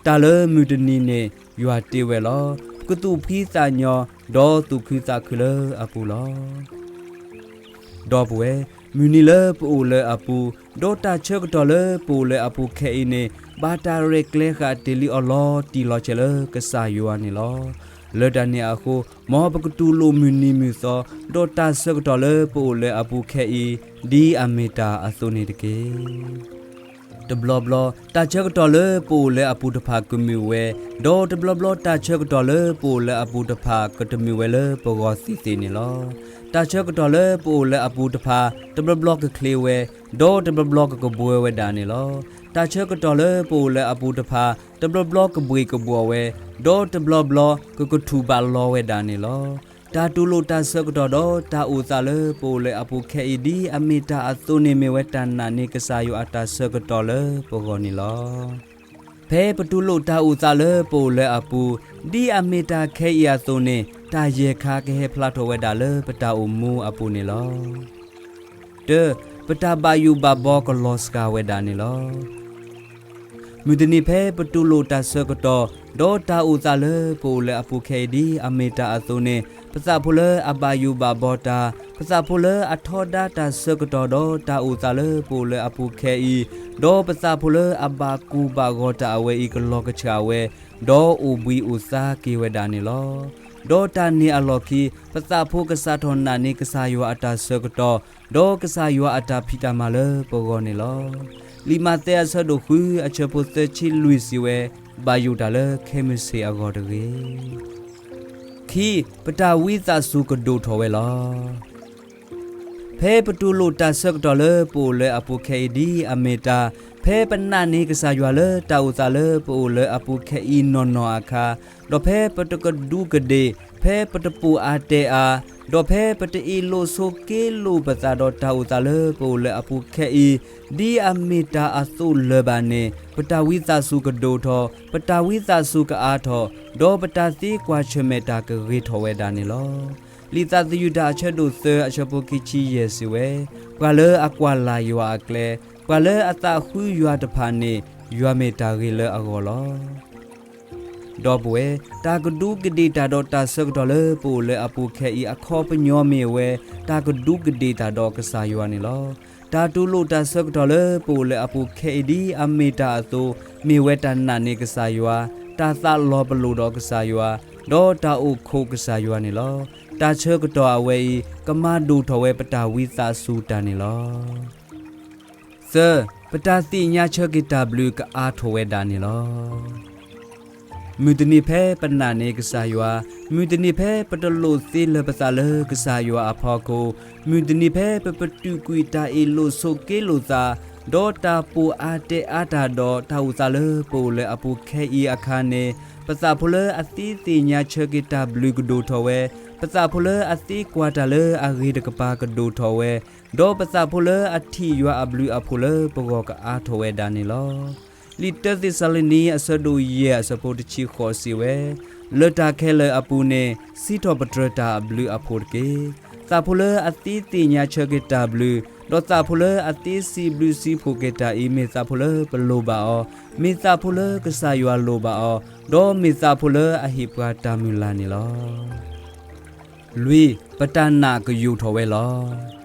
တၢ်လၢမုၢ်တနံၤန့ၣ်ယွၤတ့ဝဲလီၤ. ပကသူၣ်ဖှံသးညီ, ဒီးသူၣ်ခုသးခုလၢအပူၤလီၤ. ဒီပုၢ်ဝဲၢ်, မုၢ်နံၤလၢပအိၣ်လၢအပူၤ, ဒီးတၢ်ဆၢကတီၢ်လၢပအိၣ်လၢအပူၤခဲအံၤန့ၣ်, ဘၣ်တၢ်ရဲၣ်ကျဲၤဃာ်တ့ၢ်လံအီၤလီၤတံၢ်လီၤဆဲးလၢကစၢ်ယွၤန့ၣ်လီၤ. လၢတၢ်န့ၣ်အဃိ, မ်ပကတူၢ်လိာ်မုၢ်နံၤမုၢ်သီ, ဒီးတၢ်ဆၢကတီၢ်လၢပအိၣ်လၢအပူၤခဲအံၤ, ဒ်အမ့ၢ်တၢ်အသိးန့ၣ်တက့ၢ်. တဘျီဘျီ, တၢ်ဆၢကတီၢ်လၢပအိၣ်လၢအပူၤတဖၣ်ကမုာ်ဝဲ, ဒီးတဘျီဘျီတၢ်ဆၢကတီၢ်လၢပအိၣ်လၢအပူၤတဖၣ်ကတမုာ်ဝဲလၢပဂီၢ်သ့ၣ်သ့ၣ်န့ၣ်လီၤ. တၢ်ဆၢကတီၢ်လၢပအိၣ်လၢအပူၤတဖၣ်, တဘျီဘျီကချ့ဝဲ, ဒီးတဘျီဘျီကကဘှၢဝဲဒၣ်န့ၣ်လီၤ. တၢ်ဆၢကတီၢ်လၢပအိၣ်လၢအပူၤတဖၣ်, တဘျီဘျီကဘှ့ၣ်ကဘှီၣ်ဝဲ, ဒီးတဘျီဘျီကကထူၣ်ဘးလီဝဲဒၣ်န့ၣ်လီၤ. တၢ်တူၢ်လိာ်တၢ်ဆၢကတီၢ်ဒီးတၢ်အိၣ်သးလၢပအိၣ်လၢအပူၤခဲအံၤ ဒ်အမ့ၢ်တၢ်အသိးန့ၣ်မ့ၢ်ဝဲတၢ်နာ်န့ၢ်ကစၢ်ယွၤအတၢ်ဆၢကတီၢ်လၢပဂီၢ်န့ၣ်လီၤ. ဖဲပတူၢ်လိာ်တၢ်အိၣ်သးလၢပအိၣ်လၢအပူၤ, ဒ်အမ့ၢ်တၢ်ခဲအံၤအသိးန့ၣ်, တၢ်ယဲၢ်ခါကဟဲဖျါထီၣ်ဝဲဒၣ်လၢပတၢ်အိၣ်မူအပူၤန့ၣ်လီၤ. တၢ, ပတၢ်ဘၣ်ယိၣ်ဘၣ်ဘီကလီၤစှၤဝဲဒၣ်န့ၣ်လီၤ. မုၢ်တနံၤဖဲပတူၢ်လိာ်တၢ်ဆၢကတီၢ်, ဒီးတၢ်အိၣ်သးလၢပအိၣ်လၢအပူၤခဲအံၤဒ်အမ့ၢ်တၢ်အသိးန့ၣ်, ပသးဖိလၢအဘၣ်ယိၣ်ဘၣ်ဘီတၢ်, ပသးဖိလၢအထီဒါတၢ်ဆၢကတီၢ်ဒီးတၢ်အိၣ်သးလၢပအိၣ်လၢအပူၤခဲအံၤ, ဒီးပသးဖိလၢအဘၣ်ကိၢ်ဘၣ်ဂီၤတၢ်အဝဲအံၤကလီၤကဆှးဝဲ, ဒီးအိၣ်ဘှံးအိၣ်သါက့ၤဝဲဒၣ်န့ၣ်လီၤ. ဒီးတၢ်န့ၣ်အလီၢ်ခံ, ပသးဖိကစးထီၣ်နာ်န့ၢ်ကစၢ်ယွၤအတၢ်ဆၢကတီၢ်, ဒီးကစၢ်ယွၤအတၢ်ဖံးတၢ်မၤလၢပဂီၢ်န့ၣ်လီၤ. လံာ်မးသဲအဆၢဒိၣ်ဃုအဆၢဖိသၢဆံလွံၢ်စံးဝဲ, ဘၣ်ယိၣ်တၢ်လၢခဲမုၢ်ဆ့ၣ်အဂီၢ်တဂ့ၤ. ခံ, ပတၢ်ဝံသးစူၤကဒိၣ်ထီၣ်ဝဲလီၤ. ဖဲပတူၢ်လိာ်တၢ်ဆၢကတီၢ်လၢပအိၣ်လၢအပူၤခဲအံၤဒ်အမ့ၢ်တၢ်, ဖဲပနာ်န့ၢ်ကစၢ်ယွၤလၢတၢ်အိၣ်သးလၢပအိၣ်လၢအပူၤခဲအံၤနီၢ်နီၢ်အခါ, ဒီးဖဲပတကဒူးကဒ့ၣ်, ဖဲပတပိာ်အါတဲအါ, ဒီးဖဲပတအ့ၣ်လိာ်ဆိးက့လိာ်ပသးဒီးတၢ်အိၣ်သးလၢပအိၣ်လၢအပူၤခဲအံၤ, ဒ်အမ့ၢ်တၢ်အသိးလၢၤဘၣ်န့ၣ်, ပတၢ်ဝံသးစူၤကဒိၣ်ထီၣ်, ပတၢ်ဝံသးစူၤကအါထီၣ်, ဒီးပတၢ်သ့ကွၢ်ဆၢၣ်မဲာ်တၢ်ကဂ့ၤထီၣ်ဝဲဒၣ်န့ၣ်လီၤ. လံာ်သးသယုၢ်တၢ်အဆၢဒိၣ်သၢအဆၢဖိခံဆံယဲၢ်စံးဝဲ, ပှၤလၢအကွၢ်လၢ်ယွၤအကျဲ, ပှၤလၢအသးဃုယွၤတဖၣ်န့ၣ်, ယွၤမ့ၢ်တၢ်ဂ့ၤလၢအဂီၢ်လီၤ. ဒီပုၢ်ဝဲၢ်, တၢ်ကဒူးကဒ့ၣ်တၢ်ဒီးတၢ်ဆၢကတီၢ်လၢပအိၣ်လၢအပူၤခဲအံၤအခီပညီမ့ၢ်ဝဲ, တၢ်ကဒူးကဒ့ၣ်တၢ်ဒီးကစၢ်ယွၤန့ၣ်လီၤ. တၢ်တူၢ်လိာ်တၢ်ဆၢကတီၢ်လၢပအိၣ်လၢအပူၤခဲအံၤဒ်အမ့ၢ်တၢ်အသိး, မ့ၢ်ဝဲတၢ်နာ်န့ၢ်ကစၢ်ယွၤ, တၢ်သးလီၤပလိာ်ဒီးကစၢ်ယွၤ, ဒီးတၢ်အိၣ်ခိးကစၢ်ယွၤန့ၣ်လီၤ. တၢ်ဆၢကတီၢ်အဝဲအံၤ, ကမၤဒိၣ်ထီၣ်ဝဲပတၢ်ဝံသးစူၤတၢ်န့ၣ်လီၤ. သၢ, ပတၢ်သ့ၣ်ညါဆၢက့ၤတၢ်ဘျုးကအါထီၣ်ဝဲဒၣ်န့ၣ်လီၤ. မုၢ်တနံၤဖဲပနာ်န့ၢ်ကစၢ်ယွၤ, မုၢ်တနံၤဖဲပတလိာ်သ့လၢၤပသးလၢကစၢ်ယွၤအဖီခိၣ်, မုၢ်တနံၤဖဲပပတုာ်ကွံာ်တၢ်အ့ၣ်လိာ်ဆိးက့လိာ်သး, ဒီးတၢ်ပိာ်အါတဲအါတၢ်ဒီးတၢ်အိၣ်သးလၢပအိၣ်လၢအပူၤခဲအံၤအခါန့ၣ်, ပသးဖိလၢအသ့သ့ၣ်ညါဆၢက့ၤတၢ်ဘျုးကဒိၣ်ထီၣ်ဝဲ, ပသးဖိလၢအသ့ကွၢ်တၢ်လၢအဂ့ၤတကပၤကဒိၣ်ထီၣ်ဝဲ, ဒီးပသးဖိလၢအထံၣ်ယွၤအဘျုးအဖှိၣ်လၢပဂီၢ်ကအါထီၣ်ဝဲဒၣ်န့ၣ်လီၤ. လံာ်တၢသ့းစၤလနံအဆၢဒိၣ်ယဲၢ်အဆၢဖိတဆံဃိးစံးဝဲ, လၢတၢ်ခဲလၢာ်အပူၤန့ၣ် စံးထီၣ်ပတြၢၤတၢ်အဘျုးအဖှိၣ်တက့ၢ်. သးဖိလၢအသ့သ့ၣ်ညါဆၢက့ၤတၢ်ဘျုး, ဒီးသးဖိလၢအသ့စံးဘျုးစံးဖှိၣ်က့ၤတၢ်အံၤ မ့ၢ်သးဖိလၢပလိၣ်ဘၣ်အီၤ, မ့ၢ်သးဖိလၢကစၢ်ယွၤလိၣ်ဘၣ်အီၤ, ဒီးမ့ၢ်သးဖိလၢအဟ့ၣ်ပှၤတၢ်မုၢ်လၢ်န့ၣ်လီၤ. လွံၢ်, ပတၢ်နာ်ကယိာ်ထီၣ်ဝဲလီၤ.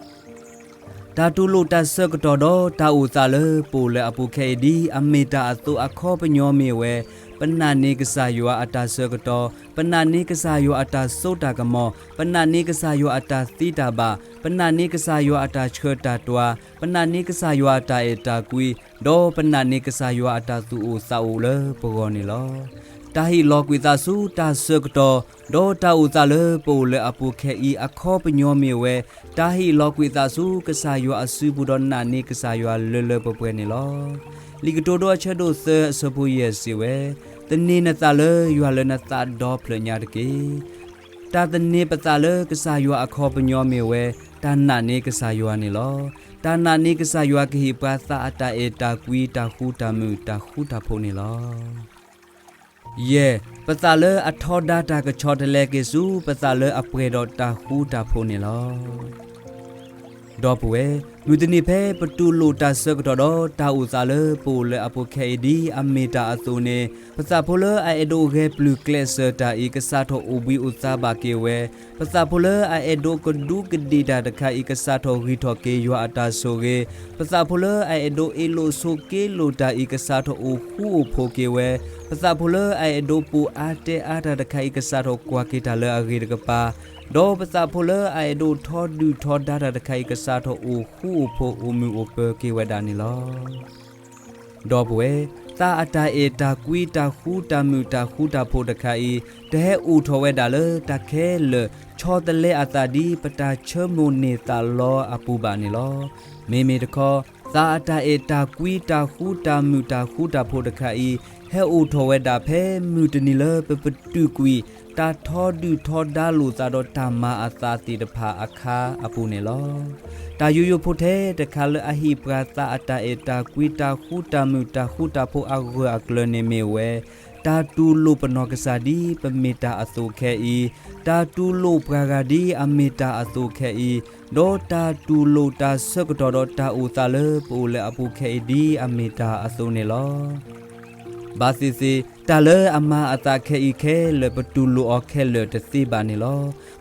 တၢ်တူၢ်လိာ်တၢ်ဆၢကတီၢ်ဒီးတၢ်အိၣ်သးလၢပအိၣ်လၢအပူၤခဲအံၤ ဒ်အမ့ၢ်တၢ်အသိးအခီပညီမ့ၢ်ဝဲ, ပနာ်န့ၢ်ကစၢ်ယွၤအတၢ်ဆၢကတီၢ်, ပနာ်န့ၢ်ကစၢ်ယွၤအတၢ်စိတၢ်ကမီၤ, ပနာ်န့ၢ်ကစၢ်ယွၤအတၢ်သ့တၢ်ဘၣ်, ပနာ်န့ၢ်ကစၢ်ယွၤအတၢ်ဆှၢတၢ်တွၤ, ပနာ်န့ၢ်ကစၢ်ယွၤအတၢ်အဲၣ်တၢ်ကွံ, ဒီးပနာ်န့ၢ်ကစၢ်ယွၤအတၢ်သူၣ်အိၣ်သးအိၣ်လၢပဂီၢ်န့ၣ်လီၤ. တၢ်ဟ့ၣ်လီၤကွံာ်သးဆူတၢ်ဆၢကတီၢ်, ဒီးတၢ်အိၣ်သးလၢပအိၣ်လၢအပူၤခဲအံၤအခီပညီမ့ၢ်ဝဲ, တၢ်ဟ့ၣ်လီၤကွံာ်သးဆူကစၢ်ယွၤအစုပူၤဒီးနာ်န့ၢ်ကစၢ်ယွၤလၢလၢပှဲၤပှဲၤန့ၣ်လီၤ. လံာ်ကတိၤဒိအဆၢဒိၣ်သၢအဆၢဖိယဲၢ်စံးဝဲ, သန့ၤနသးလၢယွၤလၢနသးဒီဖျၢၣ်ညါတက့ၢ်. တၢ်သန့ၤပသးလၢကစၢ်ယွၤအခီပညီမ့ၢ်ဝဲ, တၢ်နာ်န့ၢ်ကစၢ်ယွၤန့ၣ်လီၤ. တၢ်နာ်န့ၢ်ကစၢ်ယွၤကဟ့ၣ်ပှၤသးအတၢ်အဲၣ်တၢ်ကွံတၢ်ဃူတၢ်မုာ်တၢ်ဃူတၢ်ဖိးန့ၣ်လီၤ. ယဲၢ်, ပသးလၢအထီဒါတၢ်ကဆီတလဲက့ၤဆူ ပသးလၢအပှဲၤဒီးတၢ်ဃူတၢ်ဖိးန့ၣ်လီၤ. ဒီပုၢ်ဝဲၢ်, မုၢ်တနံၤဖဲပတူၢ်လိာ်တၢ်ဆၢကတီၢ်ဒီးတၢ်အိၣ်သးလၢပအိၣ်လၢအပူၤခဲအံၤဒ်အမ့ၢ်တၢ်အသိးန့ၣ်, ပသးဖိလၢအအဲၣ်ဒိးဂဲၤပျုၢ်ကျဲးစၢးတၢ်အံၤ ကစးထီၣ်အိၣ်ဘှံးအိၣ်သါဘၣ်က့ၤဝဲ, ပသးဖိလၢအအဲၣ်ဒိးကဒူးကဒ့ၣ်တၢ်တခါအံၤ ကစးထီၣ်ဂံၢ်ထီၣ်က့ၤယွၤအတၢ်ဆိၣ်ဂ့ၤ, ပသးဖိလၢအအဲၣ်ဒိးအ့ၣ်လိာ်ဆိးက့လိာ်တၢ်အံၤ ကစးထီၣ်အိၣ်ဃူအိၣ်ဖိးက့ၤဝဲ, ပသးဖိလၢအအဲၣ်ဒိးပိာ်အါတဲအါတၢ်တခါအံၤ ကစးထီၣ်ကွၢ်က့ၤတၢ်လၢအဂ့ၤတကပၤ, ဒီးပသးဖိလၢအအဲၣ်ဒိးထီဒုၣ်ထီဒါတၢ်တခါအံၤ ကစးထီၣ်အိၣ်ဃူအိၣ်ဖိးအိၣ်မုာ်အိၣ်ပၢၤက့ၤဝဲဒၣ်န့ၣ်လီၤ. ဒီပုၢ်ဝဲၢ်, သးအတၢ်အဲၣ်တၢ်ကွံတၢ်ဃူတၢ်မုာ်တၢ်ဃူတၢ်ဖိးတခါအံၤ တဟဲအိၣ်ထီၣ်ဝဲဒၣ်လၢတၢ်ခဲလၢာ်ဆီတလဲအသးဒ်ပတၢ်ဆၢမိၣ်န့ၢ်သးလီအပူၤဘၣ်န့ၣ်လီၤ. မ့မ့ၢ်တခီ, သးအတၢ်အဲၣ်တၢ်ကွံတၢ်ဃူတၢ်မုာ်တၢ်ဃူတၢ်ဖိးတခါအံၤ ဟဲအိၣ်ထီၣ်ဝဲဒၣ်ဖဲမုၢ်တနံၤလၢပပတုာ်ကွံာ် တၢ်ထီဒုၣ်ထီဒါလိာ်သးဒီးတၢ်မၤအသးသ့ၣ်တဖၣ်အခါအပူၤန့ၣ်လီၤ. တၢ်ယိယိဖိထဲတခါလၢအဟ့ၣ်ပှၤသးအတၢ်အဲၣ်တၢ်ကွံတၢ်ဃူတၢ်မုာ်တၢ်ဃူတၢ်ဖိးအဂၢၢ်အကျၢၤန့ၣ်မ့ၢ်ဝဲ, တၢ်တူၢ်လိာ်ပနီၢ်ကစၢ်ဒ်ပမ့ၢ်တၢ်အသိးခဲအံၤ, တၢ်တူၢ်လိာ်ပှၤဂၤဒ်အမ့ၢ်တၢ်အသိးခဲအံၤ, ဒီးတၢ်တူၢ်လိာ်တၢ်ဆၢကတီၢ်ဒီးတၢ်အိၣ်သးလၢပအိၣ်လၢအပူၤခဲအံၤဒ်အမ့ၢ်တၢ်အသိးန့ၣ်လီၤ. ဘၣ်သ့ၣ်သ့ၣ်, တၢ်လၢအမၤအသးခဲအံၤခဲလၢာ် ပတူၢ်လိာ်အီၤခဲလၢာ်တသ့ဘၣ်န့ၣ်လီၤ.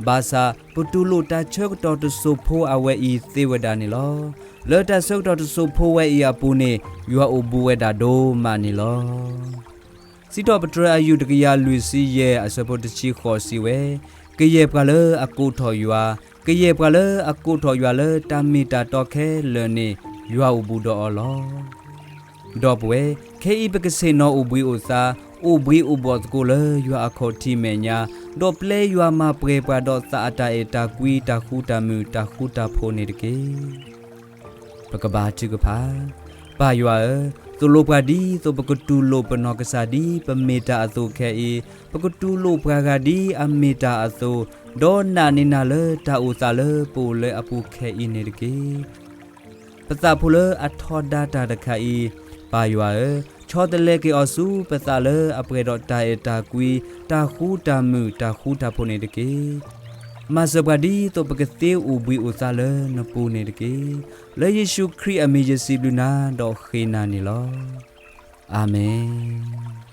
ဘၣ်ဆၣ်, ပတူၢ်လိာ်တၢ်ဆၢကတီၢ်တစိၢ်ဖိအဝဲအံၤသ့ဝဲဒၣ်န့ၣ်လီၤ. လၢတၢ်ဆၢကတီၢ်တစိၢ်ဖိဝဲအံၤအပူၤန့ၣ် ယွၤအိၣ်ဘူးဝဲဒၣ်ဒိၣ်မးန့ၣ်လီၤ. စံးထီၣ်ပတြၢၤအယူၢ်တကယၤလွံၢ်ဆံယဲၢ်အဆၢဖိတဆံဃိးစံးဝဲ, ကယဲၢ်ပှၤလၢအကိးထီၣ်ယွၤ, ကယဲၢ်ပှၤလၢအကိးထီၣ်ယွၤလၢတၢ်မ့ၢ်တၢ်တီခဲလၢာ်န့ၣ် ယွၤအိၣ်ဘူးဒီးအီၤလီၤ. ဒီပုၢ်ဝဲၢ်, ခဲအံၤပကဆ့ၣ်နီၤအိၣ်ဘှံးအိၣ်သါ, အိၣ်ဘှံးအိၣ်ဘှီၣ်သကိးလၢယွၤအခီၣ်ထံးမဲာ်ညါ, ဒီးပျဲယွၤမၤပှဲၤပှၤဒီးသးအတၢ်အဲၣ်တၢ်ကွံတၢ်ဃူတၢ်မုာ်တၢ်ဃူတၢ်ဖိးန့ၣ်တက့ၢ်. ပကဘါထုကဖၣ်. ပၢ်ယွၤဧၢ, သိၣ်လိပှၤဒ်သိးပကတူၢ်လိာ်ပနီၢ်ကစၢ်ဒ်ပမ့ၢ်တၢ်အသိးခဲအံၤ, ပကတူၢ်လိာ်ပှၤဂၤဒ်အမ့ၢ်တၢ်အသိး, ဒီးနာ်န့ၢ်နၤလၢတၢ်အိၣ်သးလၢပအိၣ်လၢအပူၤခဲအံၤန့ၣ်တက့ၢ်. ပသးဖိလၢအထီဒါတၢ်တခါအံၤ, ပၢ်ယွၤဧၢ, ဆီတလဲက့ၤအီၤဆူပသးလၢအပှဲၤဒီးတၢ်အဲၣ်တၢ်ကွံ, တၢ်ဃူတၢ်မုာ်, တၢ်ဃူတၢ်ဖိးန့ၣ်တက့ၢ်. မၤစၢၤပှၤဒ်သိးပကသ့အိၣ်ဘှံးအိၣ်သါလၢနပူၤန့ၣ်တက့ၢ်. လၢယ့ၣ်ၡူးခရံာ်အမံၤယစံးဘျုးနၤဒီးဃ့နၤန့ၣ်လီၤ. အၤမ့ၣ်.